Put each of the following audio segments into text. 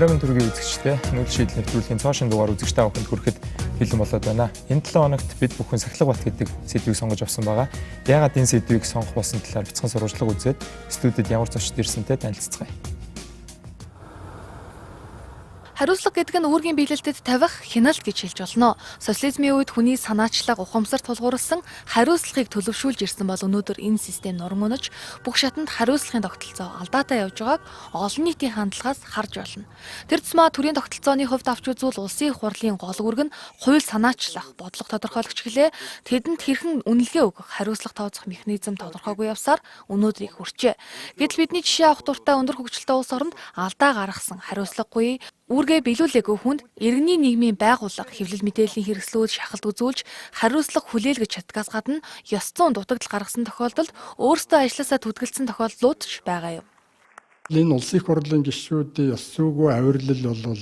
Оройн төргийн үзэгчдээ нүүдэл шийдэл нэвтрүүлгийн цоо шинэ дугаар үзэгч та бүхэнд хүрэхэд бэлэн болоод байна. Энэ 7 хоногт бид бүхэн Сахилга бат гэдэг сэдвийг сонгож авсан байгаа. Яагаад энэ сэдвийг сонгох болсон талаар бяцхан сурвалжлага үзээд студид ямар зочид ирсэнтэй танилцацгаая. Хариуцлага гэдэг нь үүргийн биелэлтэд тавих хяналт гэж хэлж болно. Социализмын үед хүний санаачлаг ухамсар тулгуурласан хариуцлагыг төлөвшүүлж ирсэн бол өнөөдөр энэ систем нуран унаж бүх шатанд хариуцлагын тогтолцоо алдаатай явж байгааг олон нийтийн хандлагаас харж болно. Тэр тусмаа төрийн тогтолцооны хувьд авч үзвэл улсын их хурлын гол үүрэг нь хууль санаачлах, бодлого тодорхойлогч гэлээ тэдэнд хэрхэн үнэлгээ өгөх, хариуцлага тооцох механизм тодорхойгүй явсаар өнөөдрийг хүрчээ. Гэтэл бидний жишээ авах дуртай өндөр хөгжилтэй улс оронд алдаа гаргасан хариуцлагагүй үүргээ биелүүлээгүй хүнд иргэний нийгмийн байгууллага хэвлэл мэдээллийн хэрэгслүүд шахалт үзүүлж хариуцлага хүлээлгэж чаддгаас гадна ёс зүйн дутагдал гаргасан тохиолдолд өөрсдөө ажлаасаа түтгэлдсэн тохиолдлууд ч байгаа юм. Энэ улсын их хурлын гишүүдийн ёс зүйгүй авирлал бол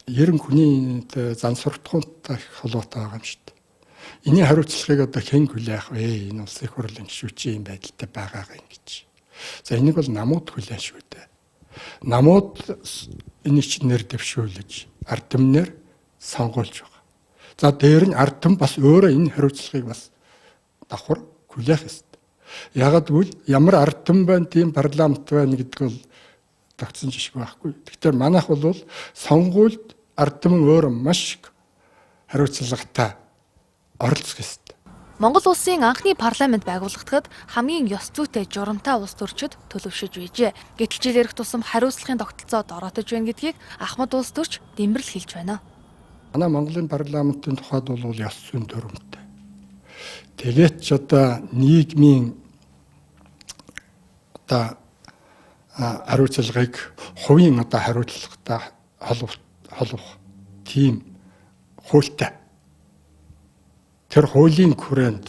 90 хүний зан суртахуунтай их холбоотой байгаа юм шүү дээ. Энийн хариуцлагыг одоо хэн хүлээх вэ? Энэ улсын их хурлын гишүүчийн юм байдалтай байгаагаа ингэж. За энийг бол намууд хүлээн шүү дээ. Намууд энийг чинь нэр дэвшүүлж ард түмнэр сонгуулж байгаа. За дээр нь ард түмэн бас өөрөө энэ хариуцлагыг бас давхар хүлээх ёстой. Яагаад гэвэл ямар ард түмэн байна, тийм парламент байна гэдэг бол тогтсон жишг байхгүй. Тэгэхээр манайх бол сонгуульд ард түмэн өөрөө маш их хариуцлагатай оролцох ёстой. Монгол улсын анхны парламент байгуулагдахад хамгийн ёс зүйтэй журамтай улс төрчид төлөвшөж байжээ. Гэтэл жил ирэх тусам хариуцлагын тогтолцоо дороотож байна гэдгийг Ахмад улс төрч Дэмбэрэл хэлж байна. Манай Монголын парламентын тухайд бол ёс зүйн дүрмтэй. Тэгээд ч одоо нийгмийн одоо хариуцлагыг хувийн одоо хариуцлагатай холбох тийм хуультай. Тэр хуулийн хүрээнд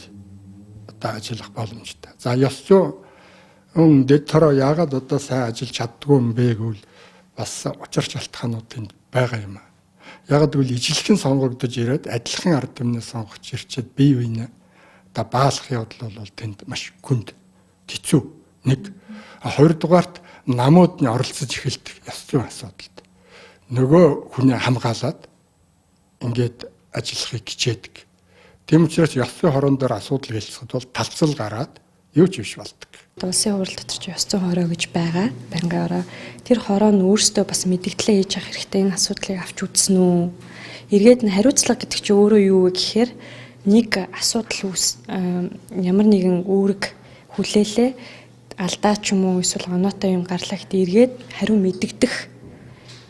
одоо ажиллах боломжтой. За ёс зүйн дэд хороо яагаад одоо сайн ажиллаж чаддгүй юм бэ гэвэл бас учир шалтгаанууд энд байгаа юм аа. Яагаад гэвэл ижилхэн сонгогдож ирээд адилхан ард түмнээ сонгож ирчээд бие биенээ одоо баалах явдал бол тэнд маш хүнд хэцүү. Нэг хоёрдугаарт намууд нь оролцож эхэлдэг ёс зүйн асуудалд. Нөгөө хүний хамгаалаад ингээд ажиллахыг хичээдэг. Тийм учраас ёс зүйн хорон дээр асуудал гэлцэхэд бол талцал гараад юу ч биш болдог. Улсын хурал дотор ч ёс зүйн хороо гэж байгаа. Байнгын хороо. Тэр хороо нь өөрсдөө бас мэдгдлээ хийж явах хэрэгтэй энэ асуудлыг авч үзсэн үү? Эргээд нь хариуцлага гэдэг чинь өөрөө юу вэ гэхээр нэг асуудал үүс ямар нэгэн үүрэг хүлээлээ алдаа ч юм уу эсвэл оноотой юм гарлаа гэхдээ эргээд хариу мэдэгдэх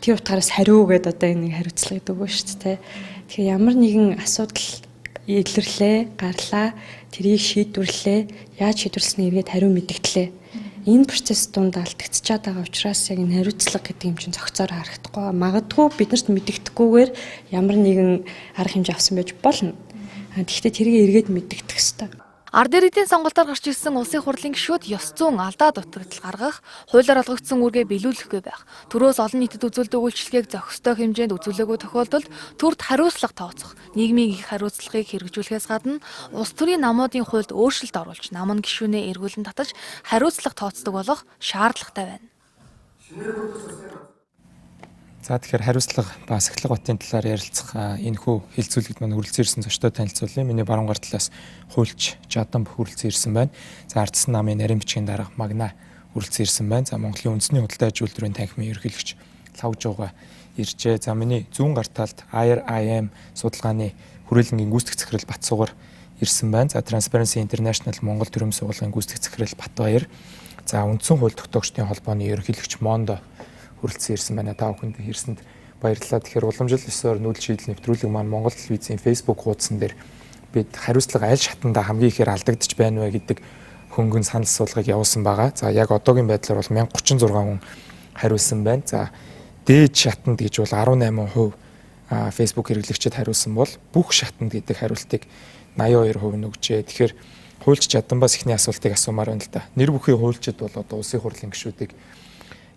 тэр утгаараас хариу гэдээ одоо энэ хариуцлага гэдэг үг шүү дээ. Тэгэхээр ямар нэгэн асуудал илэрлээ, гарлаа, тэрийг шийдвэрлээ, яаж шийдвэрлэсний эргээд хариу мэдэгдлээ. Энэ процесс дунд алдагдчихад байгаа учраас яг энэ хариуцлага гэдэг юм чинь зохицоор харагдахгүй. Магадгүй биднэрт мэдэгдэхгүйгээр ямар нэгэн арга хэмжээ авсан байж болно. Тэгэхдээ тэрийг эргээд мэдэгдэх ёстой. Ард иргэдийн сонголтоор гарч ирсэн улсын хурлын гишүүд ёс зүйн алдаа дутагдал гаргах, хуулиар олгогдсон үүргээ биелүүлэхгүй байх, төрөөс олон нийтэд үзүүлдэг үйлчилгээг зохистой хэмжээнд үзүүлээгүй тохиолдолд төрд хариуцлага тооцох, нийгмийн их хариуцлагыг хэрэгжүүлэхээс гадна улс төрийн намуудын хуульд өөрчлөлт оруулж, нам нь гишүүнээ эргүүлэн татаж хариуцлага тооцдог болох шаардлагатай байна. За тэгэхээр хариуцлага ба Сахилга батын талаар ярилцах энэхүү хэлцүүлэгт маань хүрэлцэн ирсэн зочдод танилцуулъя. Миний баруун гар талаас хуульч Жадан хүрэлцэн ирсэн байна. За Ардсан намын нарийн бичгийн дарга Магна хүрэлцэн ирсэн байна. За Монголын үндэсний худалдаа аж үйлдвэрийн танхимын ерөнхийлөгч Лхагвжууга иржээ. За миний зүүн гар талд IRIM судалгааны хүрээлэнгийн гүйцэтгэх захирал Батсугар ирсэн байна. За Transparency International Монгол төрийн сургуулийн гүйцэтгэх захирал Батбаяр. За үндсэн хууль тогтоогчдын холбооны ерөнхийлөгч Мондо хүрэлцэн ирсэн байна. Та бүхэнд ирсэнд баярлалаа. Тэгэхээр уламжлал ёсоор нүүдэл шийдэл нэвтрүүлэг маань Монгол телевизийн Facebook хуудсан дээр бид хариуцлага аль шатанда хамгийн ихээр алдагдчих байна вэ гэдэг хөнгөн санал асуулгыг явуулсан байгаа. За яг одоогийн байдлаар бол 1036 хүн хариулсан байна. За дээд шатанд гэж бол 18% Facebook хэрэглэгчид хариулсан бол бүх шатанд гэдэг хариултыг 82% нь өгчээ. Тэгэхээр хуульч Жаданбаас эхний асуултыг асуумаар байна л да. Нэр бүхий хуульчид бол одоо улсын хурлын гишүүдийг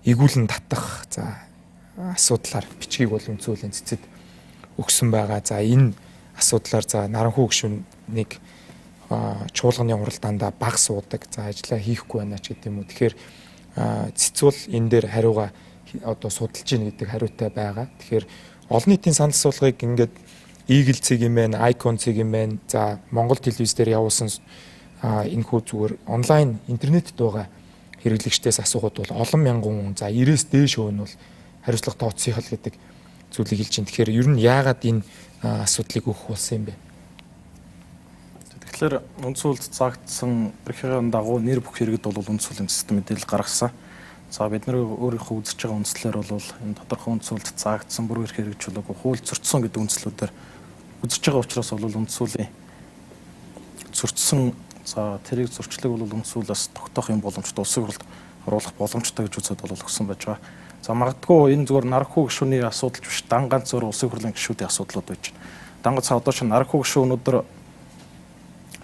эгүүлэн татах за асуудлаар бичгийг бол үндсэн хуулийн цэцэд өгсөн байгаа. За энэ асуудлаар за наранхүү гишүүн нэг чуулганы уралдаандаа баг суудаг. За ажиллаа хийхгүй байна ч гэдэг юм уу. Тэгэхээр цэцүүл энэ дээр хариугаа одоо судалж гин гэдэг хариутай байгаа. Тэгэхээр олон нийтийн санал асуулгыг ингээд Eagle цэг юм байна, Icon цэг юм байна. За, Монгол телевиз дээр явуулсан энэхүү зүгээр онлайн интернетд байгаа хэрэглэгчдээс асуухад бол олон мянган хүн, за, 90-ээс дээш хувь нь бол хариуцлага тооцъё л гэдэг зүйлийг хэлж байна. Тэгэхээр ер нь яагаад энэ асуудлыг өгөх болсон юм бэ? Тэгэхээр үндсэн хуульд заагдсан эрхийн дагуу нэр бүх иргэд бол үндсэн хуулийн систем мэдээлэл гаргасан. За, бид нар өөрийнхөө үзэж байгаа үндслээр бол энэ тодорхой үндсэн хуульд заагдсан бүрэн эрх хэрэгжүүлээгүй, хууль зөрчсөн гэдэг үндслүүдээр үзэж байгаа учраас бол үндсэн хуулийн зөрчсөн, за, тэрийг зөрчлөг бол үндсэн хуулиас тогтоох юм боломжтой, улсын хурлд оруулах боломжтой гэж үзээд бол өгсөн байж байгаа. За, магадгүй энэ зүгээр нархүү гишүүний асуудал биш, дан ганц өөр улсын хурлын гишүүдийн асуудлууд байж байна. Дан ганц одоо чинь нархүү гишүүн өнөөдөр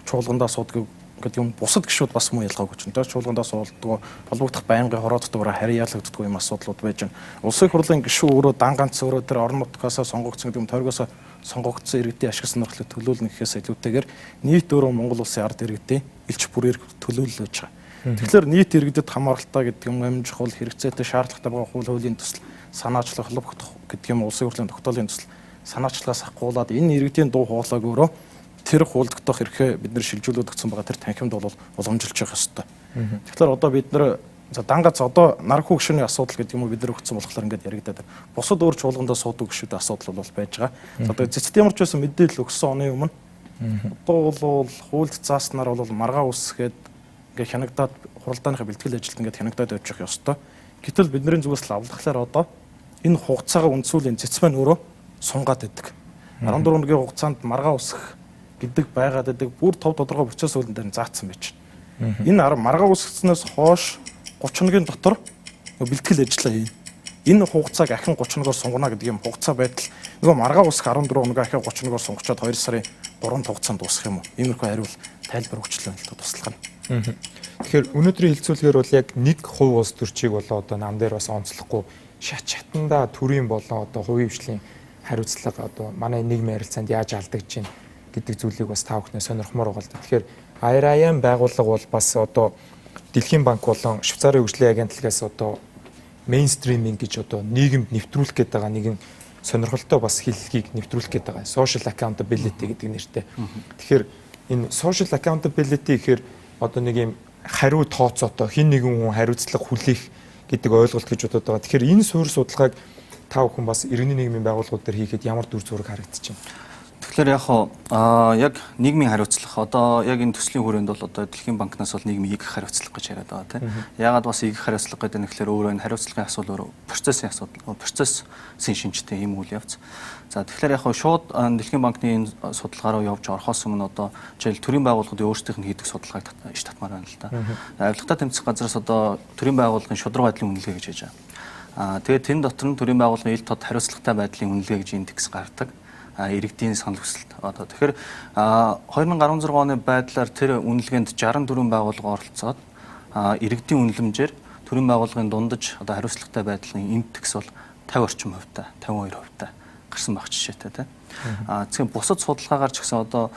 чуулгандаа суудаг гэдэг юм, бусад гишүүд бас муу ялгаагүй чинь. Тэр чуулгандаа суулддаг, холбогдох байнгын хорооддог, харьяалагддаг юм асуудлууд байж байна. Улсын хурлын гишүүн өөрөө дан ганц өөрөө тэр орон нутгаас сонгогдсон гэдэг юм, тойргоос сонгогдсон иргэдийн ашиг сонирхлыг төлөөлнө гэхээс илүүтэйгээр нийт өөрөө Монгол улсын ард иргэдийн элч бүр төлөөлөл байж байгаа. Тэгэхээр нийт иргэдэд хамааралтай гэдэг юм амжих чухал хэрэгцээтэй, шаардлагатай байгаа хуулийн төсөл санаачлах, холбогдох гэдэг юм, улсын хурлын тогтоолын төсөл санаачлагаас ахгуулаад энэ иргэдийн дуу хоолойг өөрөө тэр хууль тогтоох эрхээ бид нэр шилжүүлээд өгсөн байгаа тэр танхимд бол уламжилж явах ёстой. Тэгэхээр одоо бид нэр, за, дан гац одоо нархүү гишүүний асуудал гэдэг юм уу, бид нар өгсөн болохоор ингээд яригадаад байна. Бусад өөр чуулгандаа суудаг гишүүдийн асуудал бол байж байгаа. За, одоо цэцэд ямар ч байсан мэдээлэл өгсөн оны өмнө одоо бол хуульд зааснаар бол маргаа үсгээд ингээд хянагдаад хуралдааныхаа бэлтгэл ажилд ингээд хянагдаад явж явах ёстой. Гэтэл бидний зүгээс л авлахлаар одоо энэ хугацаагаа үндсүүлийн цэц маань өөрөө сунгаад байдаг. 14 хоногийн хугацаанд маргаа үсгэх гэдэг байгаад байдаг. Бүр тов тодорхой процесс хуулийн дээр заасан байж. Энэ маргаа үсгэснээс хойш 30 хоногийн дотор бэлтгэл ажиллаа хийнэ. Энэ хугацааг ахин 30 хоногоор сунгана гэдэг юм хугацаа байдал нөгөө маргаа үсэх 14 хоног ахин 30 хоногоор сунгачаад 2 сарын 3 хугацаанд дуусах юм уу? Иймэрхүү хариул тайлбар өгчлөө л туслах нь. Тэгэхээр өнөөдрийн хэлцүүлгээр бол яг нэг хувь улс төрчийг болоо одоо нам дээр бас онцлохгүй шат шатандаа төрийн болон одоо хувийн хвшлийн хариуцлага одоо манай нийгмийн харилцаанд яаж алдагдж байна гэдэг зүйлийг бас та бүхнээ сонирхмоор байгаа л да. Тэгэхээр IRIM байгууллага бол бас одоо Дэлхийн банк болон Швейцарын хөгжлийн агентлагаас одоо mainstreaming гэж одоо нийгэмд нэвтрүүлэх гээд байгаа нэгэн сонирхолтой бас хэллэгийг нэвтрүүлэх гээд байгаа. Social accountability гэдэг нэртэй. Тэгэхээр энэ social accountability гэхээр одоо нэг юм хариу тооцоотой, хэн нэгэн хүн хариуцлага хүлээх гэдэг ойлголт гэж бодод байгаа. Тэгэхээр энэ суурь судалгааг та бүхэн бас иргэний нийгмийн байгууллагууд дээр хийхэд ямар дүр зураг харагдаж байна? Тэгэхээр яг хоо яг нийгмийн хариуцлага, одоо яг энэ төслийн хүрээнд бол одоо Дэлхийн банкнаас бол нийгмийн игэх хариуцлага гэж яриад байгаа, тийм. Яагаад бас игэх хариуцлага гэдэг нь гэхээр өөрөө энэ хариуцлагын асуудал өөрөө процессын асуудал, процессын шинжтэй ийм үйл явц. За, тэгэхээр яг хоо шууд Дэлхийн банкны энэ судалгаа руу явж орохоос өмнө одоо жишээл төрийн байгууллагуудын өөрсдийнх нь хийдэг судалгааг иш татмаар байна л да. Авилгатай тэмцэх газраас одоо төрийн байгууллагын шударга байдлын үнэлгээ гэж хийж байгаа. Тэгээд тэрэн дотор нь төрийн байгууллагын ил тод хариуцлагатай байдлын үнэлгээ гэж индекс гардаг, иргэдийн санал хүсэлт. Одоо тэгэхээр 2016 оны байдлаар тэр үнэлгээнд 64 байгууллага оролцоод иргэдийн үнэлэмжээр төрийн байгууллагын дундаж одоо хариуцлагатай байдлын индекс бол 50 орчим хувьтай, 52 хувьтай гарсан байх жишээтэй, тийм. Тэгэхээр бусад судалгаагаар ч гэсэн одоо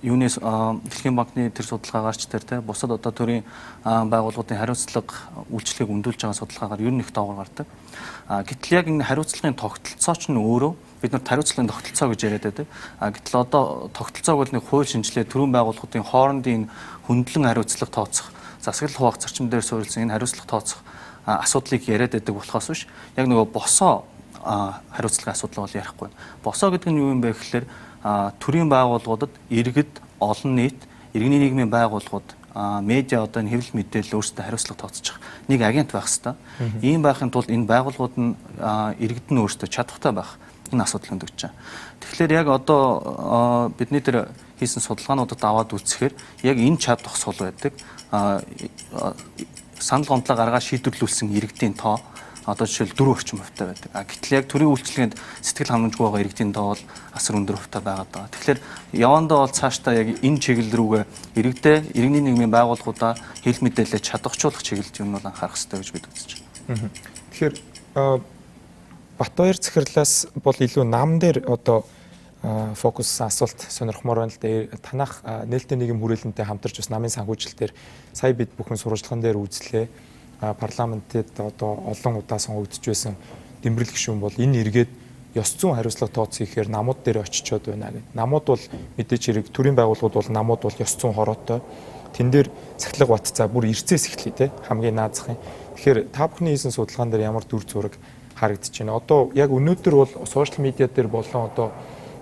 юуны Дэлхийн банкны тэр судалгаагаар ч тэр, тийм, бусад одоо төрийн байгууллагуудын хариуцлага үйлчлэгийг өндүүлж байгаа судалгаагаар ер нь их доогуур гардаг. Гэтэл яг энэ хариуцлагын тогтолцоо ч нь өөрөө бид нар хариуцлагын тогтолцоо гэж яриад байдаг. Гэтэл одоо тогтолцоог бол нэг хууль шинжилгээ, төрийн байгууллагуудын хоорондын хөндлөн хариуцлага тооцох, засаглал хуваах зарчим дээр суурилсан энэ хариуцлага тооцох асуудлыг яриад байдаг болохоос биш, яг нөгөө босоо хариуцлагын асуудал бол ярихгүй. Босоо гэдэг нь юу юм бэ гэхлээр төрийн байгууллагуудад иргэд, олон нийт, иргэний нийгмийн байгууллагууд, медиа, одоо энэ хэвлэл мэдээлэл өөрсдөө хариуцлага тооцчих нэг агент байх хэвээр. Ийм байхын тулд энэ байгууллагууд нь, иргэд нь өөрсдөө чадвартай байх энэ асуудал хөндөгдөж байгаа. Тэгэхээр яг одоо бидний тэр хийсэн судалгаануудад аваад үзэхээр яг энэ чадвах сул байдаг. Санал гомдлоо гаргаад шийдвэрлүүлсэн иргэдийн тоо одоо жишээл 4 орчим хувьтай байдаг. Гэтэл яг төрийн үйлчилгээнд сэтгэл хангамжгүй байгаа иргэдийн тоо бол асар өндөр хувьтай байгаад байгаа. Тэгэхээр явандаа бол цаашдаа яг энэ чиглэл рүүгээ иргэдээ, иргэний нийгмийн байгууллагуудаа, хэвлэл мэдээлэлээ чадварчуулах чиглэлд юм бол анхаарах хэрэгтэй гэж бид үзэж байна. Тэгэхээр Батбаяр захирлаас бол илүү нам дээр одоо фокуссан асуулт сонирхмоор байна л да. Танах нээлттэй нийгэм хүрээлэнтэй хамтарч бас намын санхүүжилтээр сая бид бүхэн сурвалжлаган дээр үзлээ. Парламентэд одоо олон удаа сонгогдож байсан Дэмбэрэл гишүүн бол энэ эргээд ёс зүйн хариуцлага тооцох ихээр намууд дээр очичоод байна гэдэг. Намууд бол мэдээч хэрэг төрийн байгууллагууд бол намууд бол ёс зүйн хороотой. Тэн дээр Сахилга бат за бүр эрцээс эхлэе те хамгийн наазахын. Тэгэхээр та бүхний хийсэн судалгаан дээр ямар дүр зураг харагдаж байна? Одоо яг өнөөдөр бол сошиал медиа дээр болон одоо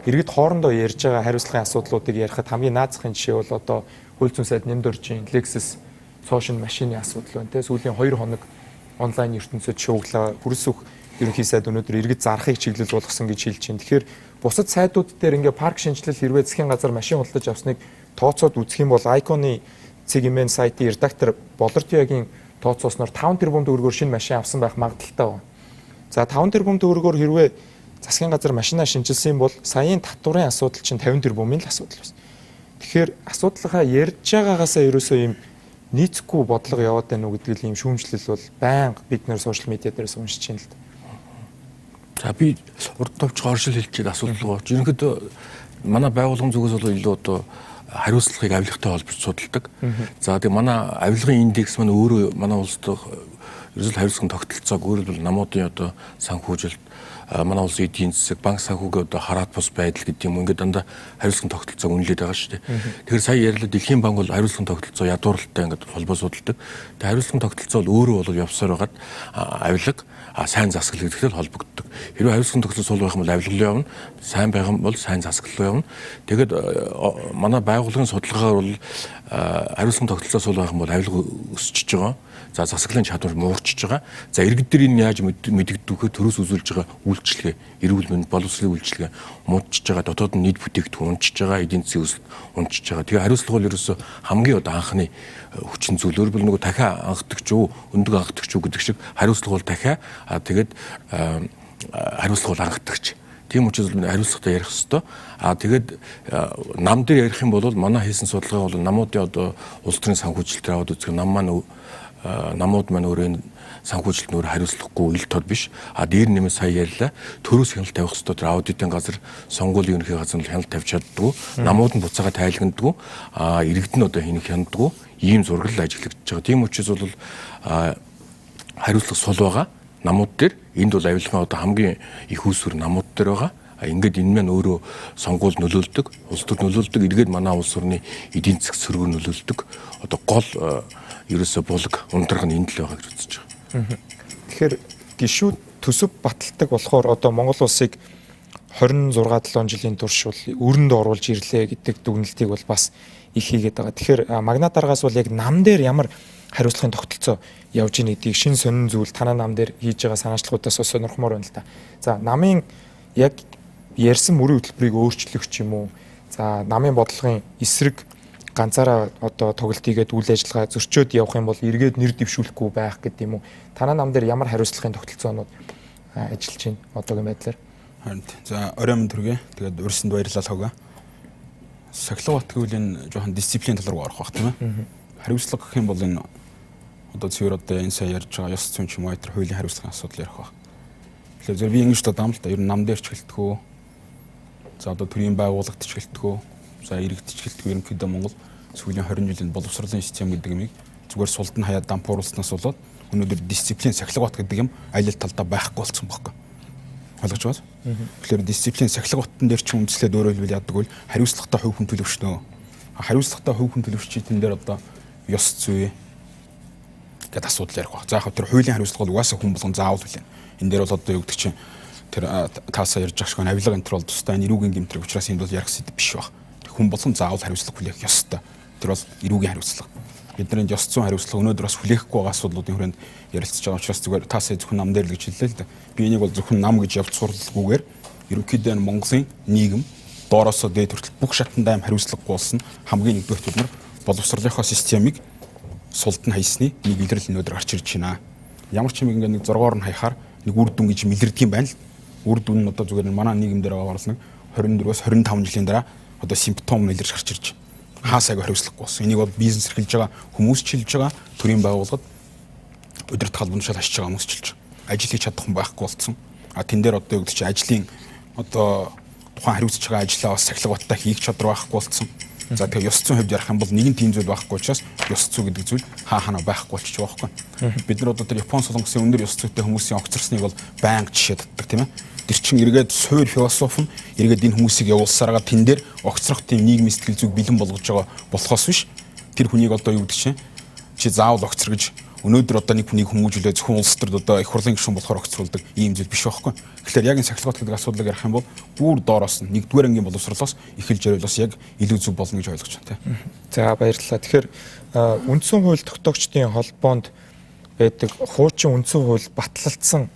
иргэд хоорондоо ярьж байгаа хариуцлагын асуудлуудыг ярихад хамгийн наазахын жишээ бол одоо хууль зүйн сайд Нэмдөржийн Lexus сошиал машины асуудал байна те. Сүүлийн 2 хоног онлайн ертөнцид шууглаа. Хөрсөх ерөнхий сайд өнөөдөр иргэд зарахыг чиглэл болгосон гэж хэлж байна. Тэгэхээр бусад сайдууд дээр ингээ парк шинжилэл хэрвээ засгийн газар машин худалдаж авсныг тооцоод үзэх юм бол Icon-ы цэг мн сайтын редактор Болор Туяагийн тооцоосноор 5 тэрбум төгрөгөөр шинэ машин авсан байх магадлалтай байна. За 5 тэрбум төгрөгөөр хэрвээ засгийн газар машинаа шинчилсэн бол саяын татварын асуудал чинь 50 тэрбумын л асуудал байна. Тэгэхээр асуудлынхаа ярьж байгаагаасаа ерөөсөө юм нийцэхгүй бодлого яваад байна уу гэдэг л юм шүүмжлэл бол байнга бид нэр сошиал медиа дээрээс уншиж байна л да. За би урд товч оршил хэлчихэд асуудал гооч. Ерөнхийдөө манай байгууллагын зүгээс бол илүү одоо хариуцлагыг авилгатай холбож судалдаг. За тэгээ манай авилгын индекс маань өөрөө манай улс дахь ерөөсөл хариуцлагын тогтолцоог өөрөөр хэлбэл намуудын одоо санхүүжилт, манай улсын эдийн засаг, банк санхүүгийн одоо хараат бус байдал гэдэг юм ингээд дандаа хариуцлагын тогтолцоог үнэлээд байгаа шүү дээ. Тэгэхээр сая ярьлаа Дэлхийн банк бол хариуцлагын тогтолцоо ядууралтай ингээд холбоо судалдаг. Тэгээ хариуцлагын тогтолцоо бол өөрөө бол явсаар байгаад авилга, сайн засаглал гэдэгтэй холбогддог. Хэрвээ хариуцлагын тогтолцоо сул байх юм бол авилга руу явна, сайн байх юм бол сайн засаглал руу явна. Тэгээд манай байгууллагын судалгаагаар бол хариуцлагын тогтолцоо сул байх юм бол авилга өсөж байгаа. За засаглалын чадвар муурчж байгаа. За иргэд дээр энэ яаж мэдэгдэх вэ? Төрөөс үзүүлж байгаа үйлчилгээ, эрүүл мэнд, боловсролын үйлчилгээ муудчихж байгаа, дотоод нь нийт бүтээгдэхүүн унчиж байгаа, эдийн засгийн өсөлт унчиж байгаа. Тэгээ хариуцлага бол ерөөсөө хамгийн одоо анхны хүчин зүйл. Өөрөөр нөгөө дахиа анхдагч уу, өндөг анхдагч уу гэдэг шиг хариуцлага бол дахиа, тэгээд хариуцлага бол анхдагч. Тийм учраас хариуцлагатай ярих хэвээр. Аа тэгээд нам дээр ярих юм бол манай хийсэн судалгаа бол намуудын одоо улс төрийн санхүүжилтээр аваад үзэх нам маань намууд маань өөрөө энэ санхүүжилт нөр хариуцлагагүй ил тод биш. А дээр нэмээ сая ярьлаа. Төрөөс хяналт тавих хэвээр тэр аудитын газар, сонгуулийн ерөнхий газар нь хяналт тавьж чаддгүй. Намууд нь буцаага тайлгнадгүй. А иргэд нь одоо хинэх хянадгүй. Ийм зураг л ажиглагдаж байгаа. Тийм учраас бол хариуцлага сул байгаа. Намууд дээр энд бол авилгын одоо хамгийн их үүсвэр намууд дээр байгаа. Ингээд энэ маань өөрөө сонгуул нөлөөлдөг, улс төр нөлөөлдөг, эргээд манай улс орны эдийн засаг сөргөөр нөлөөлдөг. Одоо гол ерөөсө булаг ундрах нь энд л байгаа гэж үзэж байгаа. Тэгэхээр гишүүд төсөв баталдаг болохоор одоо Монгол улсыг 26 7 жилийн турш бол өрөнд оруулж ирлээ гэдэг дүгнэлтийг бол бас их хийгээд байгаа. Тэгэхээр магна даргаас бол яг нам дээр ямар хариуцлагын тогтолцоо явж ийн гэдгийг шин сонин зүйл танаа нам дээр хийж байгаа санаачлагуудаас сонирхмоор байна л та. За намын яг ярьсан мөрийн хөтөлбөрийг өөрчлөх ч юм уу. За намын бодлогын эсрэг ганцаараа одоо тоглолт хийгээд үйл ажиллагаа зөрчөөд явах юм бол эргээд нэр дэвшүүлэхгүй байх гэдэг юм уу. Танаа нам дээр ямар хариуцлагын тогтолцоонууд ажиллаж байна одоогийн байдлаар? Харин за орой минь төргий. Тэгээд урьсанд баярлалаа хогоо. Сахилга бат гэвэл энэ жоохон дисциплин тал руу орох бах тийм ээ. Хариуцлага гэх юм бол энэ одоо цэвэр одоо энэ сая ярьж байгаа ёс зүйн ч юм уу тэр хуулийн хариуцлагын асуудал ярих бах. Тэгэхээр зөв би ингэж бодсон юм л да. Ер нь нам дээр ч гэлтгүү. За одоо төрийн байгууллагт ч гэлтгүү. За иргэд ч гэлтгүү ерөнхийдөө Монгол сүүлийн 20 жилийн боловсролын систем гэдэг юмыг зүгээр сулд нь хаяад дампууруулснаас болоод өнөөдөр дисциплин сахилга бат гэдэг юм аль аль талдаа байхгүй болсон байхгүй. Ойлгож байна? Тэгэхээр дисциплин сахилга баттан дээр ч үндэслээд өөрөөр хэлбэл яадаг бол хариуцлагатай хувь хүн төлөвшнө. Хариуцлагатай хувь хүн төлөвшчих тэн дээр одоо ёс зүй гэдэг асуудал ярих баг. За яг тэр хуулийн хариуцлага бол угаасаа хүн болгон заавал хүлээн. Энэ дээр бол одоо юу гэдэг чинь тэр таасаа ярьж байгаа шиг авилга энэ төр бол тусдаа энэ эрүүгийн гэмтрэг учраас энд бол ярих сэдв биш баг. Хүн болгон заавал хариуцлага хүлээх ёстой. Тэр бол эрүүгийн хариуцлага. Бидний ёс зүйн хариуцлага өнөөдөр бас хүлээхгүй байгаа асуудлуудын хүрээнд ярилцж байгаа учраас зүгээр таасаа зөвхөн нам дээр л гэж хэллээ л да. Би энийг бол зөвхөн нам гэж явцуурлахгүйгээр ерөнхийдөө энэ Монголын нийгэм доороосоо дээд хүртэл бүх шатанд аим хариуцлагагүй болсон хамгийн нэгдүгээр бид нар боловсролынхоо системийг сулд нь хайсны нэг илрэл өнөөдөр гарч ирж байна. Ямар ч юм ингээ нэг зоргоор нь хаяхаар нэг үр дүн гэж мэлэрдэг юм байна л. Үр дүн нь одоо зүгээр манай нийгэм дээр байгаа бол нэг 24-өөс 25 жилийн дараа одоо симптом нь илэрч гарч ирж байна. Хаа сайг хариуцлагагүй болсон. Энийг бол бизнес эрхэлж байгаа хүмүүс ч хэлж байгаа, төрийн байгууллагад удирдах албан тушаал хашиж байгаа хүмүүс ч хэлж байгаа. Ажил хийж чадах хүн байхгүй болсон. А тэн дээр одоо юу гэдэг чинь ажлын одоо тухайн хариуцж байгаа ажлаа бас сахилга баттай хийх чадвар байхгүй болсон. За тэгэхээр ёс зүйн хувьд ярих юм бол нэгэн тийм зүйл байхгүй учраас ёс зүй гэдэг зүйл хаа ханаа байхгүй болчих жоох байхгүй. Бид нар одоо тэр Япон, Солонгосын өндөр ёс зүйтэй хүмүүсийн огцорсныг бол байнга жишээ татдаг, тийм ээ. Тэр чин эргээд суур философи нь эргээд энэ хүмүүсийг явуулсараа тэн дээр огцрох тийм нийгмийн сэтгэл зүйг бэлэн болгож байгаа болохоос биш, тэр хүнийг одоо юу гэдэг чинь чи заавал огцор гэж өнөөдөр одоо нэг хүнийг хүмүүжүүлээ зөвхөн улс төрд одоо их хурлын гишүүн болохоор огцруулдаг ийм зүйл биш байхгүй. Тэгэхээр яг энэ сахилгат гэдэг асуудлыг ярих юм бол бүр доороос нь нэгдүгээр ангийн боловсролоос эхэлж ярил бас яг илүү зөв болно гэж ойлгож байна, тийм. За, баярлалаа. Тэгэхээр үндсэн хууль тогтоогчдын холбоонд байдаг хуучин үндсэн хууль батлагдсан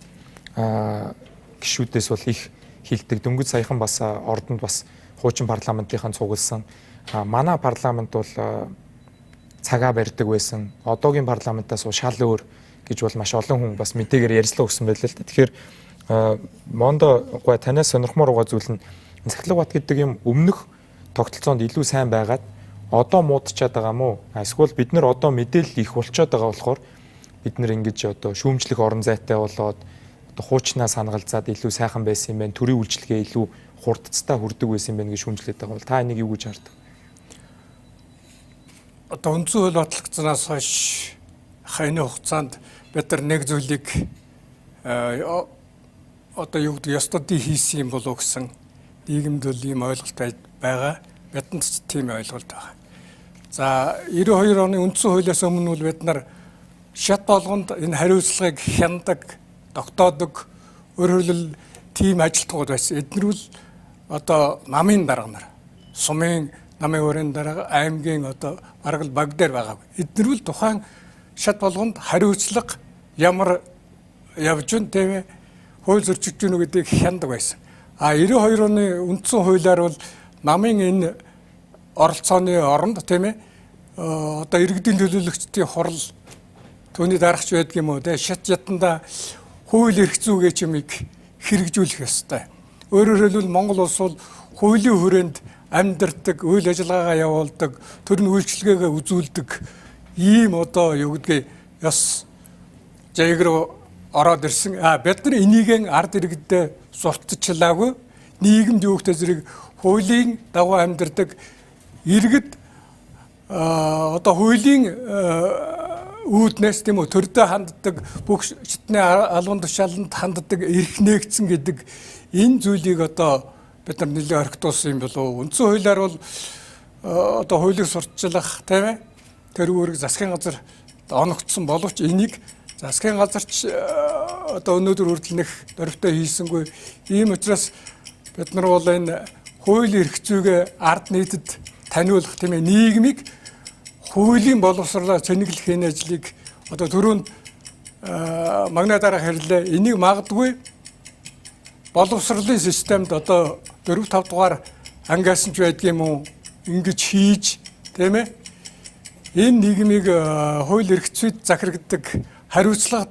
гишүүдээс бол их хилдэг. Дөнгөж саяхан бас ордонд бас хуучин парламентынхан цугласан. Манай парламент бол цагаа барьдаг байсан. Одоогийн парламентаас шал өөр гэж бол маш олон хүн бас мэдээгээр ярьслаа өгсөн байлаа л да. Тэгэхээр Мондо гой, танаас сонирхмоор байгаа зүйл нь Сахилга бат гэдэг юм өмнөх тогтолцоонд илүү сайн байгаад одоо муудчаад байгаа мó? Эсвэл бид нар одоо мэдээлэл их болчоод байгаа болохоор бид нар ингэж одоо шүүмжлэх орон зайтай болоод одоо хуучнаа санагалзаад илүү сайхан байсан юм байна. Төрийн үйлчилгээ илүү хурдцтай хүрдэг байсан юм байна гэж шүүмжлээд байгаа бол та энийг юу гэж хардаг? Одоо үндсэн хууль батлагдсанаас хойш энэ хугацаанд бид нар нэг зүйлийг одоо юу гэдэг ёстой хийсэн юм болов гэсэн нийгэмд бол ийм ойлголт байгаа. Бидэнд ч тийм ойлголт байгаа. За, 92 оны үндсэн хуулиас өмнө бол бид нар шат болгонд энэ хариуцлагыг хяндаг, тогтоодог, өөрөөр хэлбэл тийм ажилтгууд байсан. Эднэр бол одоо намын дарга нар, сумын намын өрөөний дарга, аймгийн одоо бараг л баг дээр байгаагүй. Эднэр бол тухайн шат болгонд хариуцлага ямар явж гэн, тийм ээ, хууль зөрчигдөж гэнэ гэдгийг хяндаг байсан. А 92 оны үндсэн хуулиар бол намын энэ оролцооны оронд, тийм ээ, одоо иргэдийн төлөөлөгчдийн хурал, түүний дарагч байдаг юм уу, тийм, шат ятанда хууль эрх зүйгээ чимийг хэрэгжүүлэх ёстой. Өөрөөр хэлбэл Монгол улс бол хуулийн хүрээнд амьдардаг, үйл ажиллагаагаа явуулдаг, төрийн үйлчилгээгээ үзүүлдэг ийм одоо юу гэдгийг ёс жаяг руу ороод ирсэн. А бид нар энийг ард иргэдээ сурталчлаагүй. Нийгэмд юу гэдэг зэрэг хуулийн дагуу амьдардаг иргэд одоо хуулийн үүднээс, тийм үү, төрдөө ханддаг, бүх шатны албан тушааланд ханддаг эрх нээгдсэн гэдэг энэ зүйлийг одоо бид нар нэлээд орхитуулсан юм болов уу? Үндсэн хуулиар бол одоо хуулийг сурталчлах, тийм ээ, тэр үүрэг засгийн газар оногдсон боловч энийг засгийн газарч одоо өнөөдөр хүртэл нэх дөрвтэй хийсэнгүй. Ийм учраас бид нар бол энэ хууль эрх зүйгээ ард нийтэд таниулах, тийм ээ, нийгмийг хуулийн боловсрлоор цэнэглэх энэ ажлыг одоо түрүүнд магна дараах хэрлээ. Энийг магадгүй боловсролын системд одоо 4 5 дугаар ангиас нь ч байдаг юм уу, ингэж хийж, тийм ээ, энэ нийгмийг хууль эрх зүйд захирагддаг, хариуцлага